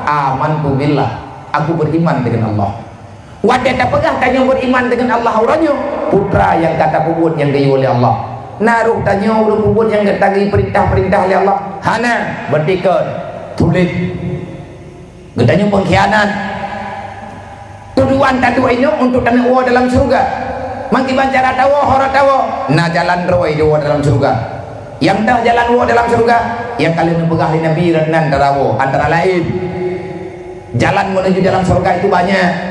"Amantu billah." Aku beriman dengan Allah. Watée tapeugah tanyoe beriman dengan Allah uroe nyoe, peue nyang ka tapeubuet nyang geuyue lé Allah? Na roh tanyoe ureuëng peubuet nyang ka tageuyue peurintah-peurintah lé Allah? Hana, berarti kon tuléh. Geutanyoe pengkhianat. Tujuan taduek inoe untuk taneuk woe dalam syurga. Mangkiban cara tawoe, hora tawoe, na jalan droe woe dalam syurga. Nyang teuh jalan woe dalam syurga, nyang ka lheueh neupeugah lé Nabi rot nan tarawoe, antara laén, jalan menuju dalam syurga itu banyak.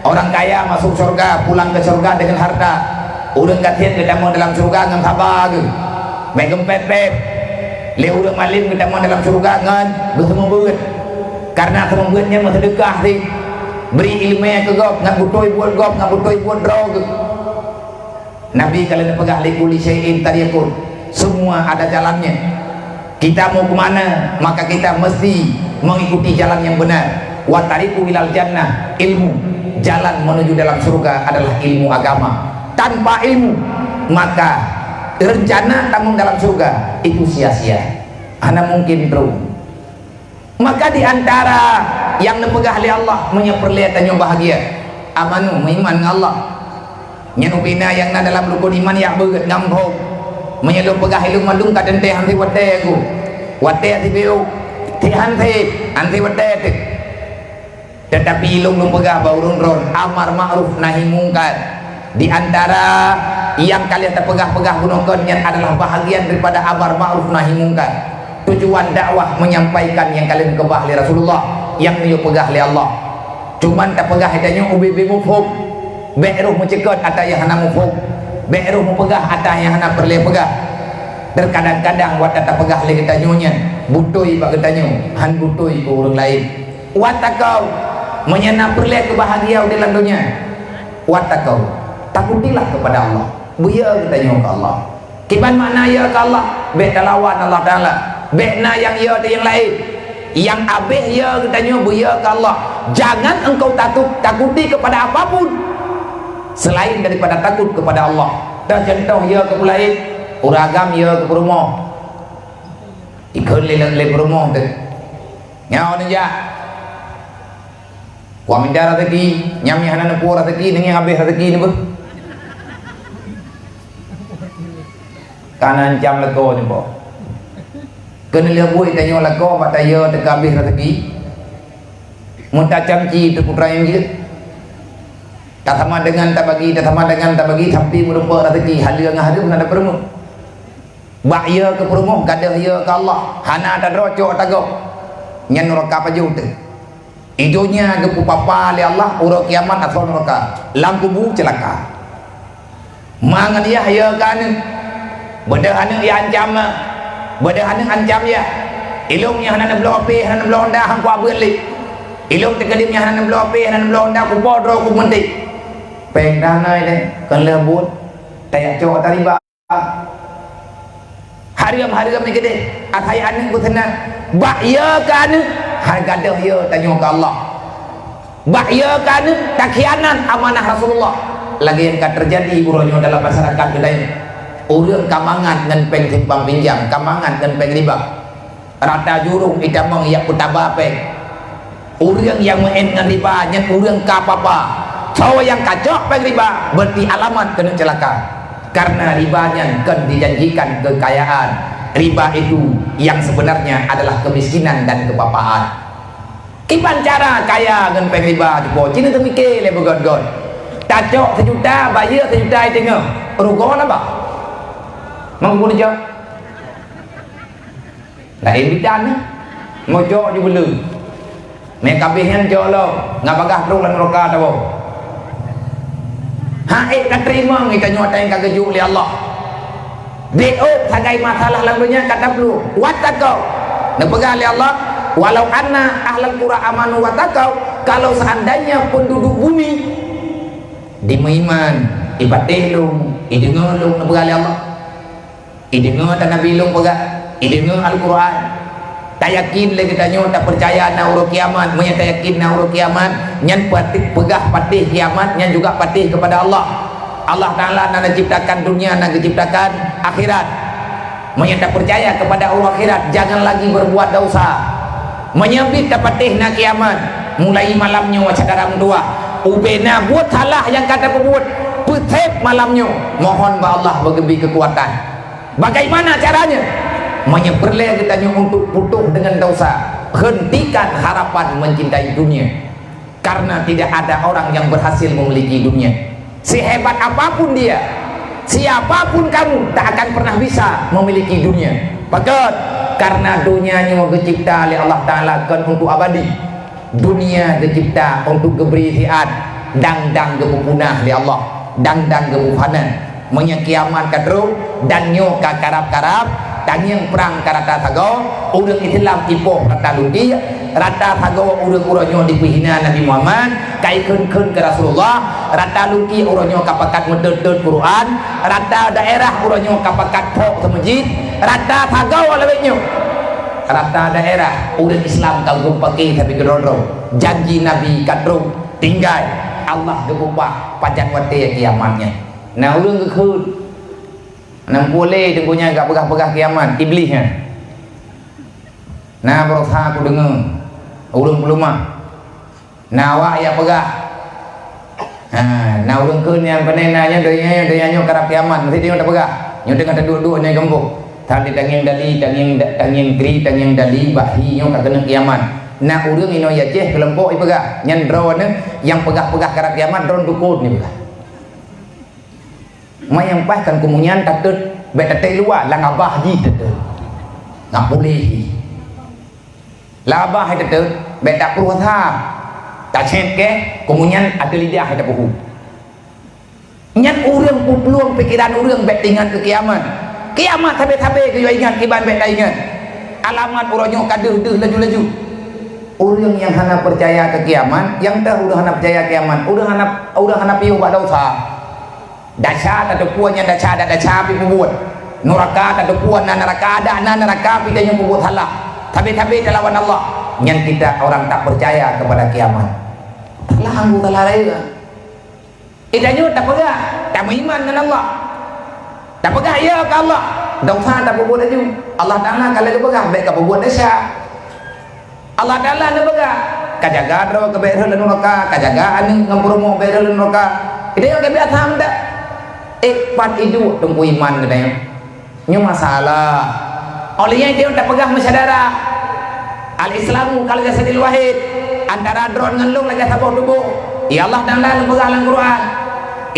Orang kaya masuk syurga, pulang ke syurga dengan harta. Ureuëng gasien geutamong dalam syurga ngon saba geuh. Bék geumpet-pet. Lé ureuëng malém geutamong dalam syurga ngon geuseumeubeuet. Karena seumeubeuet nyan meuseudeukah sih. Bri iéleumé keu gob, ngat beutôi buet gob, ngat beutôi buet droe geuh. Nabi ka lheueh neupeugah, "Likulli syai'in tariqun." Semua ada jalannya. Kita mau ke mana, maka kita mesti mengikuti jalan yang benar. Wa tariqu ilal jannah, ilmu. Jalan menuju dalam surga adalah ilmu agama. Tanpa ilmu, maka rencana tamong dalam surga itu sia-sia. Hana mungkin trok. Maka di antara nyang neupeugah lé Allah, meunyoe peureulée tanyoe bahagia, amanu, meuiman ngon Allah. Nyan ubena nyang na dalam rukon iman yak beuet ngon phon. Meunyoe lôn peugah ilôn mandum ka teuntée han watée ku. Watée sibiôk, ti han, han watée teuk. Teutapi ilôn lôn peugah bak ureuëng droen, amar ma'ruf nahi mungkar. Di antara nyang ka lheueh tapeugah-peugah bunoe kon nyan adalah bahagian daripada amar ma'ruf nahi mungkar. Tujuan dakwah menyampaikan nyang ka lheueh geukeubah lé Rasulullah, nyang neuyue peugah lé Allah. Cuman tapeugah tanyoe ubé-bé muphom. Bék roh meuceukeut ata nyang hana muphom. Bék roh meupeugah ata nyang hana peureulée peugah. Terkadang-kadang watée tapeugah lé geutanyoe nyan, beutôi bak geutanyoe, han beutôi keu ureuëng laén. Wattaqau, meunyoe na peureulée keubahagiaan di lam donya. Wattaqau, takutilah kepada Allah. Beuyo geutanyoe keu Allah. Kiban makna yo keu Allah? Bék talawan Allah Taala. Bék na nyang yo teuh nyang laén. Nyang abéh yo geutanyoe beuyo keu Allah. Jangan engkau takut, takuti kepada apapun selain daripada takut kepada Allah. Teuh contoh yo keu peulaén, ureuëng agam yo keu peurumoh. Ikheun lé, lé peurumoh teuh. Nyoe neujak. Wa minta raseuki, nyam nyang hana neupue raseuki, neungieng abéh raseuki neubeuh. Kana ancam lakoe nyoe po. Keuneulheueh buet tanyoe lakoe bak tayo teuka abéh raseuki. Meutacamci teuputra nyang jeuet. Tasama deungon tabagi, tasama deungon tabagi, sampai meurumpok raseuki, haleue ngon hareuem na dapeurumoh. Bak yo keu peurumoh, gadôh yo keu Allah, hana tadroe cok tagoe. Nyan nuraka pajoh teuh. Di donya geupeupapa lé Allah, uroe kiamat asoe nuraka, lam kubu ceulaka. Ma ngon yah yo keu aneuk, beudôh aneuk ya ancam ma, beudôh aneuk ancam yah. Ilôn nyang hana neubloe H P, hana neubloe honda, han kuabeuet lé. Ilôn teukeudem nyang hana neubloe H P, hana neubloe honda, kupo droe kumeuntik. Péng dah na ilée, kon lheueh buet, tajak cok ata riba. Hareuem-hareuem nyan keudeh, asai aneuk beuseunang. Bak yo keu aneuk, hai gadôh yo tanyoe keu Allah. Bak yo keu aneuk, takhianat amanah Rasulullah. Lagée nyang ka teujadi uroe nyoe dalam masyarakat geutanyoe. Ureuëng ka mangat ngon péng simpang pinjam, ka mangat ngon péng riba. Rata jurông itamong yak peutaba péng. Ureuëng nyang meu'én ngon riba nyan ureuëng ka papa. Soe nyang ka cok péng riba, berarti alamat keuneuk ceulaka. Karena riba nyan kon dijanjikan kekayaan. Riba itu yang sebenarnya adalah kemiskinan dan kepapaan. Iban cara kaya ngon péng riba cupo, cina teumike lé beugöt-göt. Tacok sijuta, bayeue sijuta iteungoh. Rugoe na bah? Mampu neucok? Laén bidan nyan. Mojok ju beuleue. Mé kabeh nyan jok lom, ngat bagah trok lam nuraka tawoe. Hak ék tateurimong geutanyoe nyang ka geujok lé Allah. Bék ôk sagai masalah lam donya ka tabloe. Wattaqau. Neupeugah lé Allah, "Walau anna ahlal qura amanu wattaqau," kalau seandainya penduduk bumi dimeuiman, ipatéh lôn, ideungoe lôn, neupeugah lé Allah. Ideungoe ata Nabi lôn peugah, ideungoe Al-Quran. Tayakin lé geutanyoe, tapeucaya na uroe kiamat. Meunyo tayakin na uroe kiamat, nyan pati-, peugah patéh kiamat, nyan juga patéh keupada Allah. Allah Taala na neuciptakan dunia, na geuciptakan akhirat. Meunyo tapeucaya keupada uroe akhirat, jangan lagi berbuat dosa. Meunyo bit tapatéh na kiamat, mulai malam nyoe syedara meutuwah, ubé na buet salah nyang ka tapeubuet, peusép malam nyoe, mohon bak Allah beugeubri keukuatan. Bagaimana caranya? Meunyo peureulée geutanyoe untuk putoh deungon dosa, hentikan harapan mencintai dunia. Karena tidak ada orang yang berhasil memiliki dunia. Sehebat apapun dia, siapapun kamu, tak akan pernah bisa memiliki dunia. Pakon? Karena dunia nyoe geucipta lé Allah Taala kon untuk abadi. Dunia geucipta untuk geubri siat, dang-dang geupeupunah lé Allah, dang-dang geupeuphana. Meunyo kiamat ka trok, dan nyoe ka karab-karab, tangieng prang ka rata sagoe, ureuëng Islam ipoh rata luti, rata sagoe ureuëng uroe nyoe dipeuhina Nabi Muhammad, ka ikheun-kheun keu Rasulullah, rata luti uroe nyoe ka pakat meutot-tot Quran, rata daerah uroe nyoe ka pakat phok seumeujid, rata sagoe lawét nyoe. Rata daerah ureuëng Islam ka geupaké sabe keudroe-droe. Janji Nabi ka trok, tinggai Allah geupeubah pajan watée kiamat nyan. Na ureuëng geukheun, na muphom lé teungku nyan ka peugah-peugah kiamat, Iblih nyan. Na baroesa kudeungoe ureuëng peuleumah. Na awak nyang peugah, ha, na ureuëng kheun nyang keuneuk na nyoe, donya nyoe, donya nyoe karab kiamat, meusti nyoe tapeugah. Nyoe teungoh taduek-duek nyoe gampông. That di tangieng dali, tangieng da-, tangieng tri, tangieng dali, bak hi nyoe ka keuneuk kiamat. Na ureuëng inoe i Aceh keulompok ipeugah, nyan droeneuh nyang peugah-peugah karab kiamat, droeneuh dukon ipeugah. Ma nyang paih kan kumunyan tatot, bék tatai luwa, lam abah jih tatot. Ngat puléh jih. Lam abah hai tatot, bék tapruh sa. Tacét keu, kumunyan ateueh lidah hai tapeuhu. Nyan ureuëng peuplueng pikeran ureuëng bék teuingat keu kiamat. Kiamat sabe-sabe geuyue ingat kiban bék taingat. Alamat uroe nyoe ka deuh-deuh laju-laju. Ureuëng nyang hana peucaya keu kiamat, nyang teuh ureuëng hana peucaya kiamat, ureuëng hana, ureuëng hana piôh bak desya. Desya tateupeue nyan desya adat desya pih peubuet. Nuraka tateupeue na nuraka adat na nuraka pih tanyoe peubuet salah. Sabe-sabe talawan Allah. Nyan kita orang tak percaya kepada kiamat. Salah anggota lain. Eh, tanyoe tapeugah, tameuiman ngon Allah. Tapeugah ya keu Allah. Desya tapeubuet laju. Allah Taala ka lheueh geupeugah bék kapeubuet desya. Allah Taala neupeugah, "Kajaga droe keu bék rhot lam nuraka, kajaga aneuëk ngon peurumoh bék rhot lam nuraka." Geutanyoe ka biasa meudak. Eh, pat iduek teungku iman geutanyoe? Nyoe masalah. Óh lheueh nyan geutanyoe tapeugah meusyedara. Al-Islamu kal jasadil wahid. Antara droe ngon lôn lagée saboh tuboh. Ya Allah Taala neupeugah lam Quran,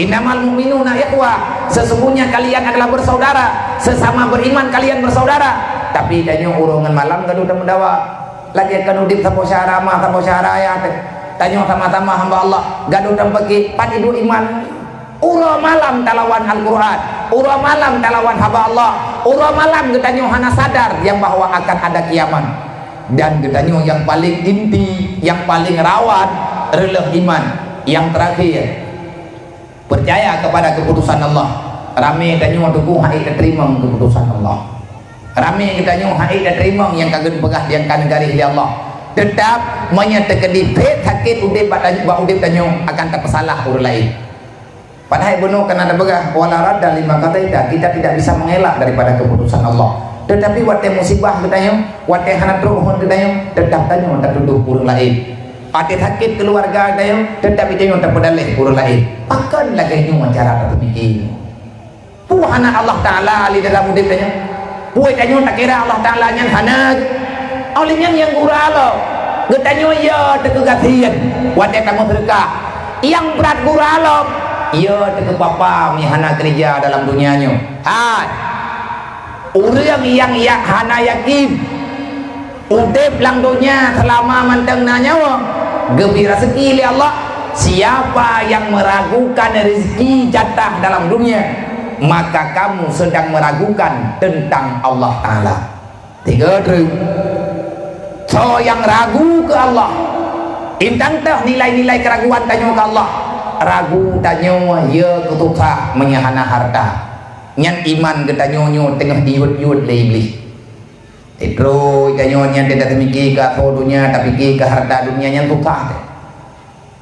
"Innamal mu'minuna ikhwah." Sesungguhnya kalian adalah bersaudara. Sesama beriman kalian bersaudara. Tapi tanyoe uroe ngon malam gadoh tameudawa. Lagée kon udeb saboh syara ma, saboh syara ayah teuh. Tanyoe sama-sama hamba Allah, gadoh tampeuki pat iduek iman. Uroe malam talawan Al-Quran, uroe malam talawan haba Allah, uroe malam geutanyoe hana sadar nyang bahwa akan ada kiamat. Dan geutanyoe nyang paling inti, nyang paling rawan reuloh iman. Nyang terakhir, Percaya kepada keputusan Allah. Ramé tanyoe teungku hana tateurimong keputusan Allah. Ramé geutanyoe hana tateurimong nyang ka geupeugah nyang ka neugaréh lé Allah. Teutap, meunyoe teukeudi phet sakét udeb bak tanyoe, bak udeb tanyoe akan tapeusalah ureuëng laén. Padahai bunoe ka na tapeugah, "Wala radda lima qadaita," kita tidak bisa mengelak daripada keputusan Allah. Tetapi watée musibah geutanyoe, watée hana trok phon geutanyoe, teutap tanyoe tatuduh ureuëng laén. Watée sakét keuluwarga geutanyoe, teutap geutanyoe tapeudaleh ureuëng laén. Pakon lagée nyoe cara tapeumiké? Peue hana Allah Taala di dalam udeb tanyoe? Peue tanyoe takira Allah Taala nyan hana? Óh lheueh nyan nyang gura lom. Geutanyoe ya teukeugasian watée tameuseudeukah. Nyang brat gura lom, ya teukeupapa meuhana keureuja dalam dunia nyoe. Hai, ureuëng nyang yak hana yakin udeb lam donya seulama mantong na nyawa, geubri raseuki lé Allah. Siapa yang meragukan rezeki jatah dalam dunia, maka kamu sedang meragukan tentang Allah Ta'ala. Tiga treuk. Soe nyang ragu keu Allah, intang teuh nilai-nilai keuraguan tanyoe keu Allah. Ragu tanyoe ya keususah meunyoe hana harta. Nyan iman geutanyoe nyoe teungoh diyuet-yuet lé Iblih. Titrôi tanyoe nyan teuh taseumiki keu asoe donya, tapike keu harta donya nyan susah teuh.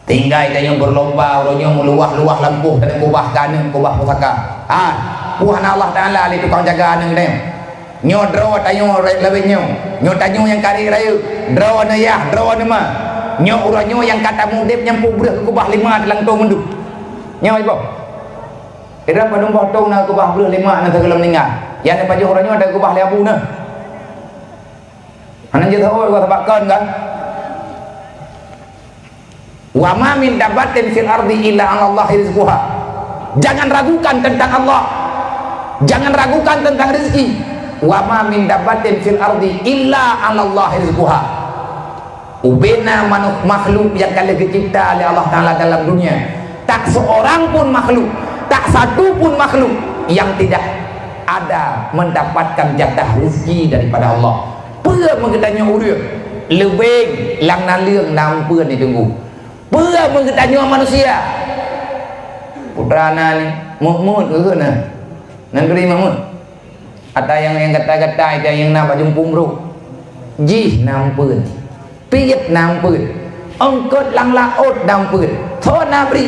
Tinggai tanyoe beurlomba uroe nyoe meuluwah-luwah lampôh dan kubah keu aneuk, kubah pusaka. Ha, peue hana Allah Ta'ala lé tukang jaga aneuk tanyoe. Nyoe droe tanyoe re-, lawét nyoe. Nyoe tanyoe nyang karek rayeuk, droe neuh yah, droe neuh ma. Nyoe uroe nyoe nyang ka tamudeb nyang peuet breuh kubah lima teulang tông mandum. Nyoe iboh. Irab padum boh tông na kubah breuh lima na sigohlom meuninggai. Nyang na pajoh uroe nyoe ada kubah lé abu na. Hana jeuet hôi geuh sabab kon kan? Wa ma min dabbatin fil ardi illa 'alallahi rizquha. Jangan ragukan tentang Allah. Jangan ragukan tentang rezeki. Wa ma min dabbatin fil ardi illa 'alallahi rizquha. Ubena manu-, makhluk nyang ka lheueh geucipta lé Allah Ta'ala dalam dunia. Tak seorang pun makhluk, tak satu pun makhluk yang tidak ada mendapatkan jatah rezeki daripada Allah. Peue meugeutanyoe ureuëng leubeng lam naleueng na ampeuen di teunggu? Peue meugeutanyoe manusia? Putra na ni, Mahmud ke na? Negeri Mahmud. Ata nyang, nyang gata-gata, ata nyang na bak jumpung brôk. Jih na ampeuen. Piet na ampeuen. Eungkot lam laôt na ampeuen. Soe na bri?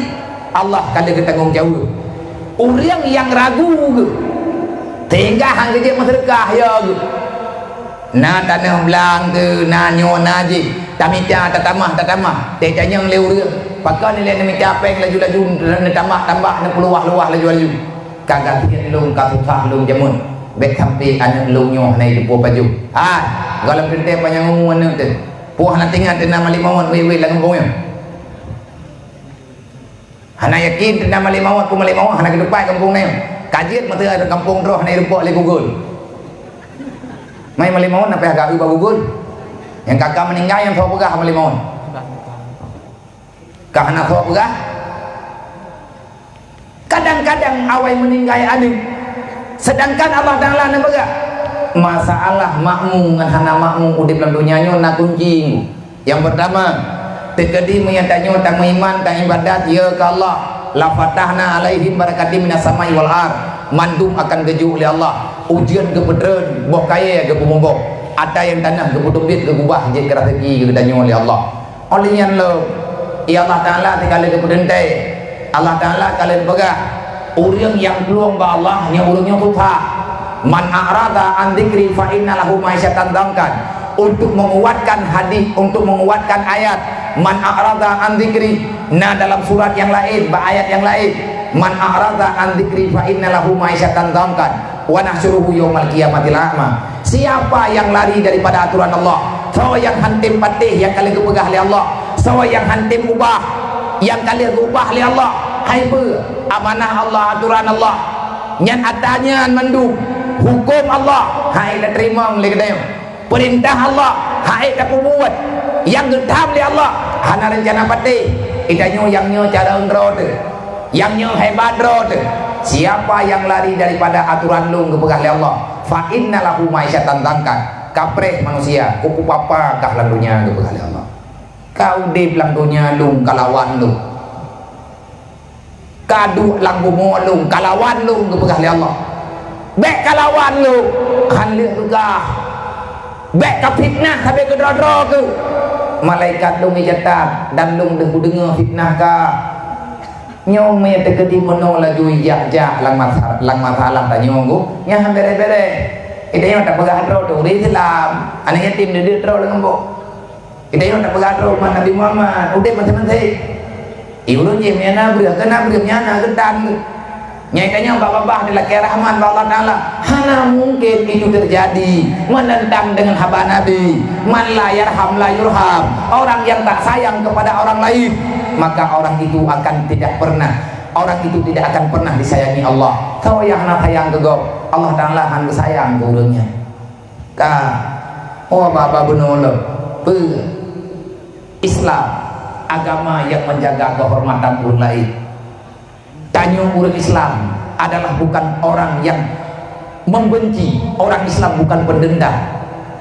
Allah ka lheueh geutanggong jaweueb. Ureuëng nyang ragu geuh, sehingga han geujeuet meuseudeukah ya geuh. Na tanoh blang teuh, na nyoe na jih, tamita tatamah, tatamah. Teuh tanyong lé ureuëng, pakon ilée neumita péng laju-laju neutamah tambah, neupeuluwah-luwah laju-laju. Ka gasien lôn, ka susah lôn jameun, bék sampoe aneuk lôn nyoe hana jiteupeue pajoh. Hai, gohlom teuntée panyang umu aneuk teuh. Peue hana teuingat teuh na Malik Mawat wéh-wéh lam gampông nyoe? Hana yakin teuh na Malik Mawat, peue Malik Mawat hana geutupat gampông nyoe. Ka jeuet meuteumé gampông droe hana jirumpok lé Google. Mai Malik Mawat na payah geu bak Google. Nyang ka-ka meuninggai nyang soe peugah Malik Mawat? Ka hana soe peugah? Kadang-kadang awai meuninggai aneuk, seudangkan Allah Ta'ala neupeugah. Masalah makmu ngon hana makmu udeb lam donya nyoe na kunci. Nyang peurtama, teukeudi meunyoe tanyoe tameuiman, taibadat, ya keu Allah, la fatahna 'alaihim barakatim minas sama'i wal ard, mandum akan geujok lé Allah, ujeuen geupeutreun, boh kayée geupeumuboh, ata nyang tanoh geupeuteubiet, geugubah jeuet keu raseuki geutanyoe lé Allah. Óh lheueh nyan lom, ya Allah Ta'ala tinggai lé geupeuteuntée. Allah Ta'ala ka lheueh peugah, ureuëng nyang plueng bak Allah, nyan ureuëng nyoe susah. "Man a'rada an dzikri fa inna lahu ma'isyatan dhankan." Untuk menguatkan hadis, untuk menguatkan ayat, "Man a'rada an dzikri", na dalam surat nyang laén, bak ayat nyang laén, "Man a'rada an dzikri fa inna lahu ma'isyatan dhankan, wa nahsyuruhu yaumal qiyamati a'ma." Siapa yang lari daripada aturan Allah? Soe nyang han tem patéh nyang ka lheueh geupeugah lé Allah? Soe nyang han tem ubah nyang ka lheueh geuubah lé Allah? Hai peue? Amanah Allah, aturan Allah. Nyan ata nyan mandum. Huköm Allah, hai tateurimong lé geutanyoe. Peurintah Allah, hai tapeubuet. Nyang geutham lé Allah, hana reuncana patéh. Geutanyoe nyang nyoe cara droe teuh. Nyang nyoe hebat droe teuh. Siapa yang lari daripada aturan lôn geupeugah lé Allah, fa inna lahu ma'isyatan dhankan. Kapreh manusia, kupeupapa kah lam donya geupeugah lé Allah. Ka udeb lam donya lôn kalawan lôn. Ka duek lam bumoe lôn kalawan lôn geupeugah lé Allah. Bék kalawan lôn, han lheueh peugah. Bék ka fitnah sabe keudroe-droe keuh. Malaikat lôn icatat dan lôn deuh kudeungoe fitnah ka. Nyoe meuiya teukeudi meunoe laju ijak-jak lam masa-, lam masalah tanyoe geuh, nyan han bere-bere. Geutanyoe tapeugah droe teuh ureuëng Islam, aneuk yatim deuh-deuh troh lam geumbok. Geutanyoe tapeugah droe umat Nabi Muhammad, udeb maséng-maséng. Di ulôn jih meuiya na breueh, keu na breueh meuiya na geutan geuh. Nyai tanyoe bak babah dilakée rahmat bak Allah Taala. Hana mungkin itu terjadi, menentang dengan haba Nabi. "Man la yarham la yurham." Orang yang tak sayang kepada orang lain, maka orang itu akan tidak pernah, orang itu tidak akan pernah disayangi Allah. Soe nyang hana sayang keu gob, Allah Taala hana sayang keu ureuëng nyan. Ka, oh baba bunoe lom. Peue? Islam, agama yang menjaga kehormatan ureuëng lain. Tanyoe ureuëng Islam adalah bukan orang yang membenci. Orang Islam bukan pendendam.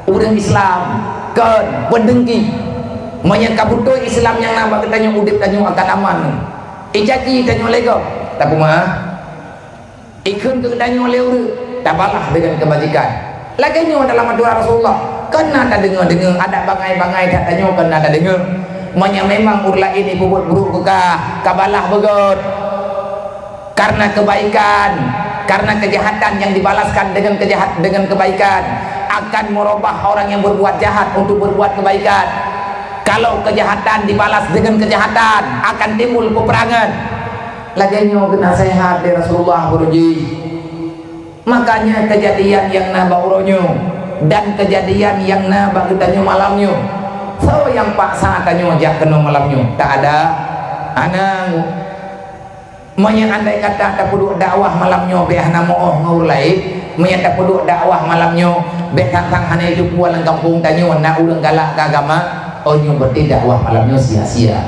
Ureuëng Islam kon pendengki. Meunyoe ka beutôi Islam nyang na bak geutanyoe, udeb tanyoe akan aman. Icaci tanyoe lé gob, tapi meuah. Ikheun keu geutanyoe lé ureuëng, tabalah deungon keubajikan. Lagée nyoe dalam atoran Rasulullah, kon na tadeungoe-deungoe, adak bangai-bangai that tanyoe kon na tadeungoe. Meunyoe memang ureuëng laén jipeubuet brok keu kah, kabalah beugôt. Karena kebaikan, karena kejahatan yang dibalaskan dengan kejahat, dengan kebaikan, akan merubah orang yang berbuat jahat untuk berbuat kebaikan. Kalau kejahatan dibalas dengan kejahatan, akan timbul peperangan. Lagée nyoe geunasehat lé Rasulullah beureuji. Makanya kejadian nyang na bak uroe nyoe dan kejadian nyang na bak geutanyoe malam nyoe, soe nyang paksa tanyoe jak keunoe malam nyoe? Tak ada. Hana. Meunyoe andai kata tapeuduek dakwah malam nyoe bék hana meu-oh ngon ureuëng laén, meunyoe tapeuduek dakwah malam nyoe bék sang-sang hana jiteupeue lam gampông tanyoe na ureuëng galak keu agama, oh nyoe berarti dakwah malam nyoe sia-sia.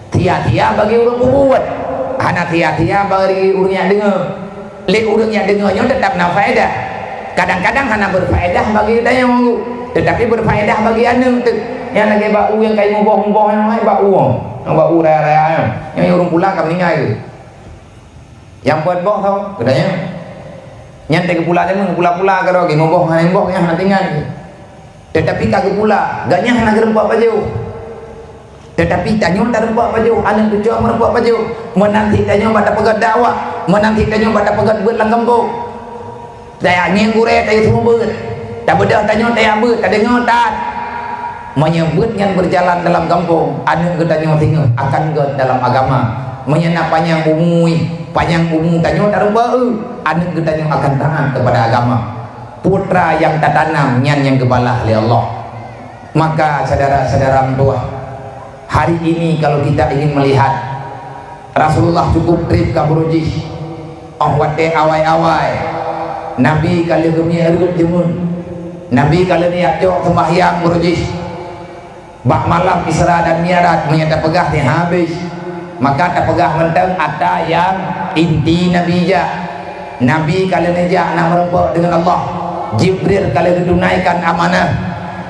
Sia-sia bagi ureuëng peubuet, hana sia-sia bagi ureuëng nyang deungoe. Lé ureuëng nyang deungoe nyoe teutap na faedah. Kadang-kadang hana berfaedah bagi tanyoe, teutapi berfaedah bagi aneuëk teuh. Nyang lagée bak u nyang ka jimuboh-muboh nyoe, bak u, nyang bak u raya-raya nyoe. Nyang ureuëng pula ka meuninggai. Nyang peuet boh tho, geutanyoe. Nyan teuh geupula jameun, geupula-pula keudroe, jimuboh ngon boh nyang hana tinggai. Teutapi ka geupula, gobnyan hana geureumpak pajoh. Teutapi tanyoe tareumpak pajoh, aneuëk cucoe meureumpok pajoh. Meunan cit tanyoe bak tapeugét dakwah, meunan cit tanyoe bak tapeugét beuet lam gampông. Tangieng gurée tanyoe seumeubeuet, tabeudôh tanyoe tajak beuet, tadeungoe that. Meunyoe beuet nyan beujalan dalam gampông, aneuëk geutanyoe singoh akan gét dalam agama. Meunyoe na panyang umu, panyang umu tanyoe tareumpak, aneuëk geutanyoe akan taát keupada agama. Putra nyang tatanam nyan nyang geubalah lé Allah. Maka syedara-syedara meutuwah, hari ini kalau kita ingin melihat, Rasulullah cukup treb ka beureuji. Óh watée awai-awai, Nabi ka lheueh geumiyueb reuet jameun. Nabi ka lheueh neujak cok seumbahyang beureuji. Bak malam Isra dan Mi'raj, meunyoe tapeugah nyan habéh, maka tapeugah mantong atra nyang inti Nabi jak. Nabi ka lheueh neujak na meureumpok deungon Allah. Jibril ka lheueh geutunaikan amanah.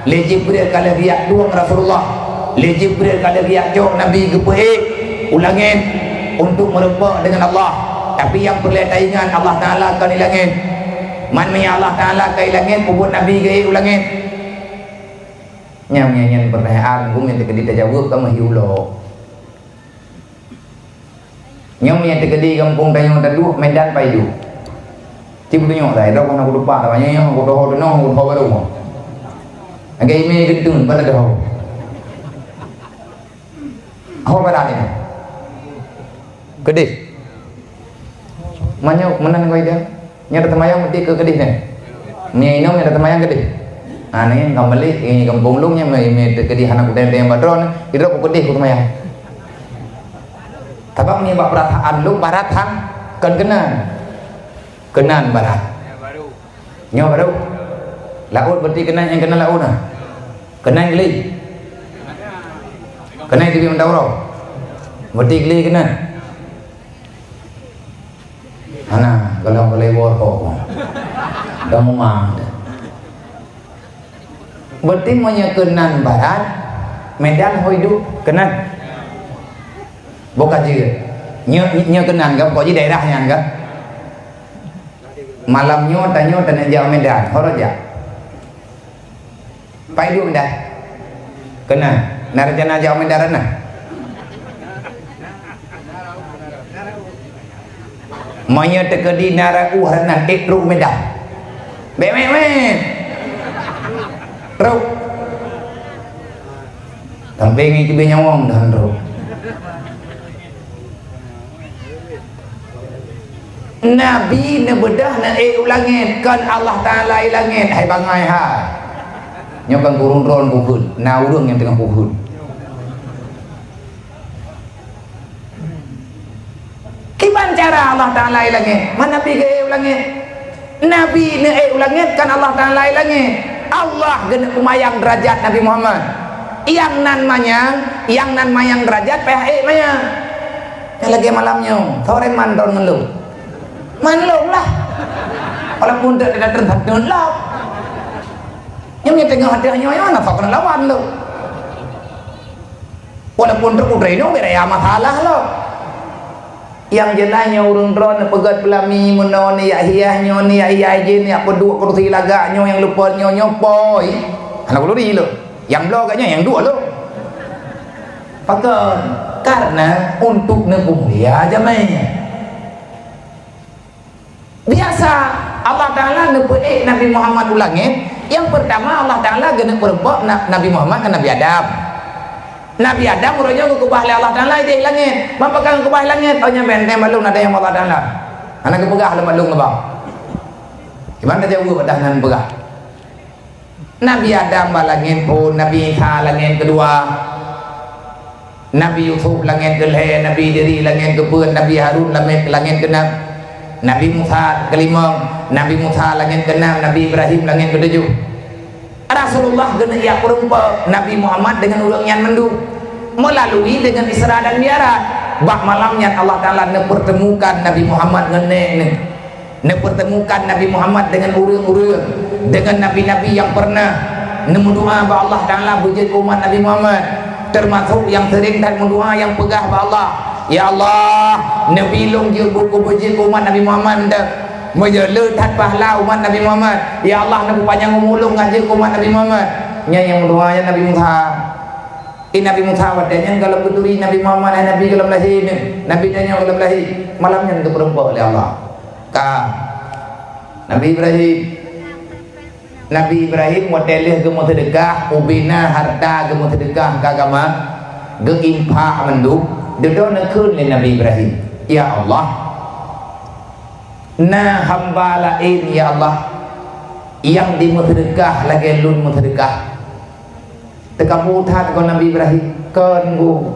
Lé Jibril ka lheueh geujak tueng Rasulullah. Lé Jibril ka lheueh geujak cok Nabi geupeuék u langét untuk meureumpok deungon Allah. Tapi nyang peureulée taingat, Allah Taala kon di langét. Man meunyoe Allah Taala ka di langét, peubuet Nabi geuék u langét. Nyan, nyan, nyan peurtanyaan geuh nyang teukeudi tajaweueb ka meuhi ulo. Nyoe nyang teukeudi gampông tanyoe taduek, Medan Paidu. Ci beutunyok sai, droe hana kutupa, tapi nyoe, nyoe kudoho teunoh, kudoho barô. Lagée ime geuteun, pada doho. Ho pada ni. Keudeh. Meunyoe meunan ngon ida. Nyan teumayang meuti keu keudeh nyan. Nyan inong nyan teumayang keudeh. Ha, nyan ka meulik, nyan gampông lôn nyan, meukeudeh hana kutém-tém bak droe, sidroe ku keudeh kuteumayang. Sabab nibak peurasaan lôn barat han kon keunan. Keunan barat. Nyoe barô. Laôt berarti keunan nyang keunan laôt na. Keunan geli. Keunan teubiet meudaurah. Berarti geli keunan. Hana, golom-golom bor kok. Dah mumang. Berarti meunyoe keunan barat, Medan ho idup keunan. Boh ka jeuet. Nyoe, nyoe keunan kan, pokok jih daerah nyan kan. Malam nyoe tanyoe taneuk jak Medan, ho rot jak. Pai duek Medan? Keunan. Na rencana jak Medan na? Meunyoe teukeudi na reuôh renan ék trok Medan. Bék mét-mét. Trok. Sampéng ngieng teubiet nyawöng dah trok. Nabi neubeudôh neuék u langét, kon Allah Taala i langét. Hai bangai hai. Nyoe kon ureuëng droen bukon, na ureuëng nyang teungoh bukon. Kiban cara Allah Taala i langét? Man Nabi geuék u langét? Nabi neuék u langét, kon Allah Taala i langét. Allah geuneuk peumayang deurajat Nabi Muhammad. Nyang nan manyang, nyang nan manyang deurajat payah ék manyang. Nyang lagée malam nyoe, soe man droen ngon lôn? Man lôn lah. Walaupun tak ada tertentu lah. Nyang teungoh ada nyoe, nyoe na soe keuneuk lawan lôn? Walaupun trok u droeneuh beda ya masalah lom. Nyang jeulaih nyoe ureuëng droen neupeugét peulami meunoe, neujak hias nyoe, neujak hias jih, neujak peuduek keurusi lagak nyoe, nyang lupa nyoe, nyoe poi. Hana uluri lom. Nyang bloe gak nyoe, nyang duek lom. Pakon? Karena untuk neupeumulia jamé nyan. Biasa, Allah Taala neupeuék Nabi Muhammad u langét, nyang peurtama Allah Taala geuneuk peurumpok na-, Nabi Muhammad ngon Nabi Adam. Nabi Adam uroe nyoe geukeubah lé Allah Taala idéh langét. Ban pakon geukeubah langét? Oh, nyan benteng bak lôn ada nyang Allah Taala. Hana geupeugah lom bak lôn ngon bang. Kiban tajaweueb dah nan peugah. Nabi Adam bak langét phon, Nabi Isa langét keudua, Nabi Yusuf langét keulhée, Nabi Idris langét keupeuet, Nabi Harun langét, langét keunam, Nabi Musa keulimong, Nabi Musa langét keunam, Nabi Ibrahim langét keutujoh. Rasulullah geuneuk jak peurumpok Nabi Muhammad deungon ureuëng nyan mandum. Meulalu deungon Isra dan Mi'raj, bak malam nyan Allah Taala neupeurteumukan Nabi Muhammad ngon nék neuh. Neupeurteumukan Nabi Muhammad deungon ureuëng-ureuëng, deungon nabi-nabi nyang peureunah neumeudoá bak Allah Taala beujeuet keu umat Nabi Muhammad. Teumasok nyang seuréng that meudoá nyang peugah bak Allah, "Ya Allah, neubi lôn jeuet buku beujeuet keu umat Nabi Muhammad mantong. Meujeuet le that pahala umat Nabi Muhammad. Ya Allah, neupeupanyang umu lôn ngon jeuet keu umat Nabi Muhammad." Nyan nyang meudoá nyan Nabi Musa. Eh, Nabi Musa watée nyan gohlom geuturi Nabi Muhammad, hai Nabi gohlom lahé nyoe. Nabi tanyoe gohlom lahé. Malam nyan geupeurumpok lé Allah. Ka. Nabi Ibrahim. Nabi Ibrahim watée lheueh geumeuseudeukah, ubena harta geumeuseudeukah keu agama, geuinfak mandum, dudoe neukheun lé Nabi Ibrahim, "Ya Allah, na hamba laén, ya Allah, nyang jimeuseudeukah lagée lôn meuseudeukah." Teukabu that goe Nabi Ibrahim, kon goe.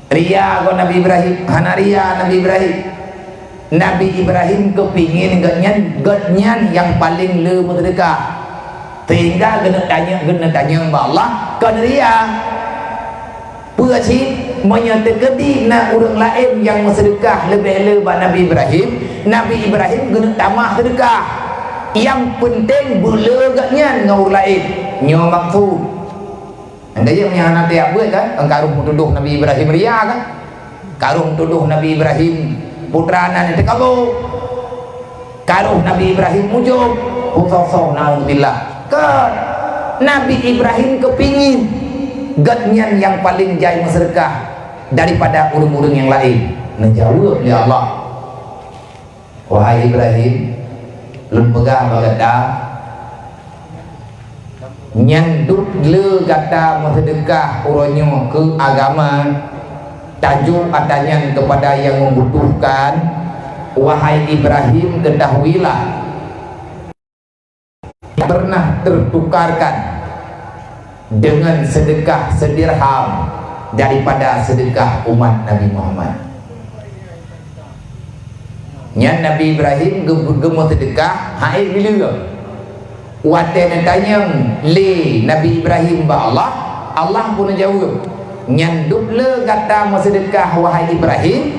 Ria goe Nabi Ibrahim, hana ria Nabi Ibrahim. Nabi Ibrahim keupingin gobnyan, gobnyan nyang paleng le meuseudeukah. Sehingga geuneuk tanyong, geuneuk tanyong bak Allah, kon ria. Peue cit, meunyoe teukeudi na ureuëng laén nyang meuseudeukah leubeh le bak Nabi Ibrahim, Nabi Ibrahim geuneuk tamah seudeukah. Nyang peunteng beule gobnyan ngon ureuëng laén. Nyoe maksud. Nyang ka jeuet meunyoe hana tajak beuet kan, kan ka roh meutudoh Nabi Ibrahim ria kan? Ka roh meutudoh Nabi Ibrahim putra nan teukabu. Ka roh Nabi Ibrahim mujom, pusoe-soe, naudzubillah. Kon, Nabi Ibrahim keupingin gobnyan nyang paleng jai meuseudeukah daripada ureuëng-ureuëng nyang laén. Neujaweueb lé Allah, "Wahai Ibrahim, lôn peugah bak gata, nyan dum le gata meuseudeukah uroe nyoe keu agama, tajok atra nyan keupada nyang membutuhkan, wahai Ibrahim, ketahuilah, pernah tertukarkan dengan sedekah sedirham daripada sedekah umat Nabi Muhammad." Nyan Nabi Ibrahim geu-, geumeuseudeukah hai bileue. Watée neutanyong lé Nabi Ibrahim bak Allah, Allah pun neujaweueb, "Nyan dum le gata meuseudeukah, wahai Ibrahim,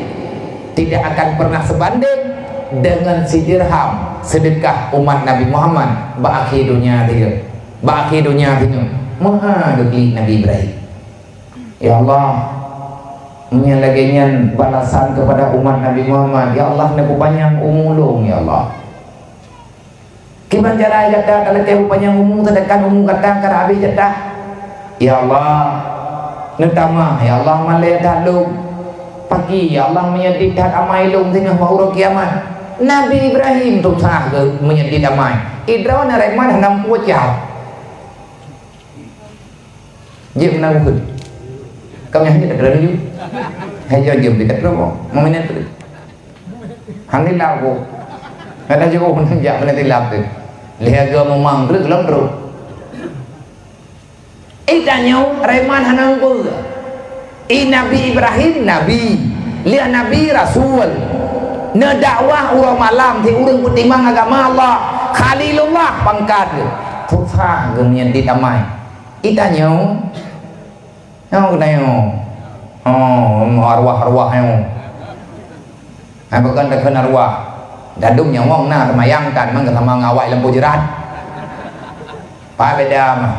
tidak akan pernah sebanding dengan sidirham seudeukah umat Nabi Muhammad bak akhé donya teuh." Bak akhé donya teuh. Meuha geuklik Nabi Ibrahim. Ya Allah, meunyoe lagée nyan balasan keupada umat Nabi Muhammad, ya Allah, neupeupanyang umu lôn, ya Allah. Kiban cara gata talakée peupanyang umu, sedangkan umu gata ka habéh jatah. Ya Allah, neutamah, ya Allah, malée that lôn. Paki, ya Allah, meunyoe dit that amai lôn singoh bak uroe kiamat. Nabi Ibrahim susah geuh meunyoe dit amai. Idroe na reman hana meupucah. Jeuet meunan bukon. Kami hanya tak terlalu. Hai jeuet, jeuet dekat rumah. Maminan tu. Han tilap ku. Kadang jeuet meunan jak meunan tilap tu. Lheuh agam meumang treuk lom treuk. Eh, tanyoe reman hana peue. Eh, Nabi Ibrahim nabi, lheuh nabi rasul. Neudakwah uroe malam di ureuëng peutimang agama Allah. Khalilullah pangkat geuh. Susah geuh meunyan ditamai. Eh, tanyoe Nyoe keunoe nyoe. Oh, arwah-arwah nyoe. Hai, bukan takheun arwah. Dadum nyawöng na teumayang tan, mang sama ngawai lampu jeurat. Pat beda mah.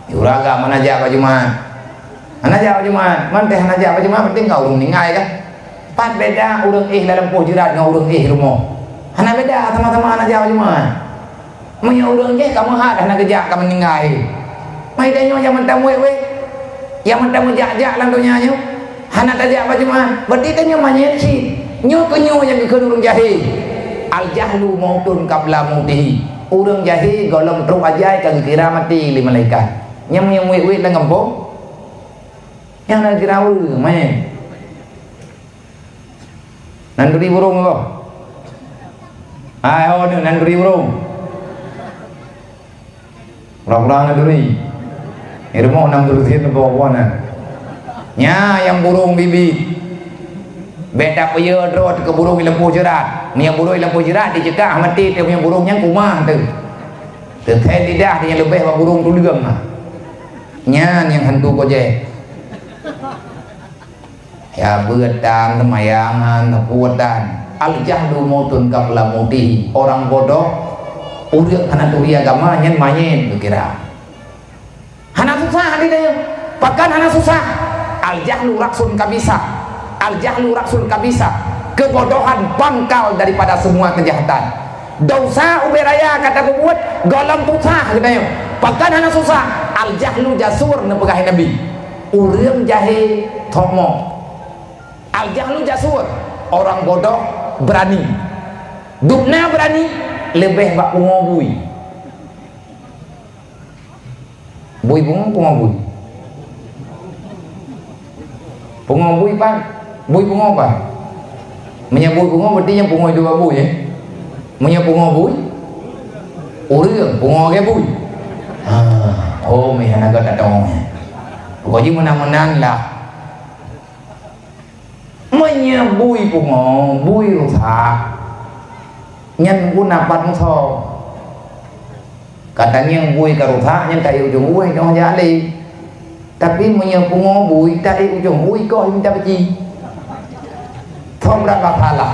Juraga mana jak bak Jumat? Hana jak bak Jumat. Man teuh hana jak bak Jumat, penting ka ureuëng ninggai kan? Pat beda ureuëng éh lam lampu jeurat ngon ureuëng éh rumoh. Hana beda, sama-sama hana jak bak Jumat. Meunyoe ureuëng jih ka meuhat hana geujak ka meuninggai. Mai tanyoe nyang mantong wék-wék, nyang mantong meujak-jak lam donya nyoe, hana tajak bak Jumat, berarti tanyoe manyét cit. Nyoe keuh nyoe nyang geukheun ureuëng jahé. Al-jahlu mautun qabla mautihi. Ureuëng jahé gohlom trok ajai ka geukira maté lé malaikat. Nyang meunyoe wék-wék lam gampông, nyang na geukira ureuëng manyét. Nan turi burung tu. Hai ho ni nan turi burung. Pura-pura nan turi. Ni rumoh nan turi sien tu bawa na. Nya nyang burung bibit. Beda peue droe teuka burung di lampu jeurat. Ni nyang burung di lampu jeurat dicekak mati teuh nyang burung nyang kumah tu. Teuthai lidah dia leubeh bak burung tuleueng. Nyan nyang hantu kojek. Ya beutan, teumayangan, teupuatan. Al-jahlu mautun qabla mautihi. Orang bodoh, ureuëng hana turi agama, nyan manyét geukira. Hana susah di dayeuh. Pakon hana susah? Al-jahlu ra'sun kabisa. Al-jahlu ra'sun kabisa. Kebodohan pangkal daripada semua kejahatan. Dosa ubé raya ka tapeubuet, gohlom susah geutanyoe. Pakon hana susah? Al-jahlu jasur neupeugah Nabi. Ureuëng jahé thok mo. Al-jahlu jasur, orang bodoh berani. Dubna berani leubeh bak pungo bui. Bui pungo, pungo bui. Pungo bui pan, bui pungo pan. Meunyoe bui pungo berarti nyang pungo dua bui, eh. Meunyoe pungo bui, ureuëng pungo lagée bui. Ha, oh meuhana gata tong. Pokok jih meunang-meunang lah. Meunyoe bui pungo, bui rusak, nyan pun na pat musoh. Katanyang bui ka rusak, nyan ka ujong bui, nyoe jak lé. Tapi meunyoe pungo bui, tak ujong bui, koh minta beuci. Tho brat masalah.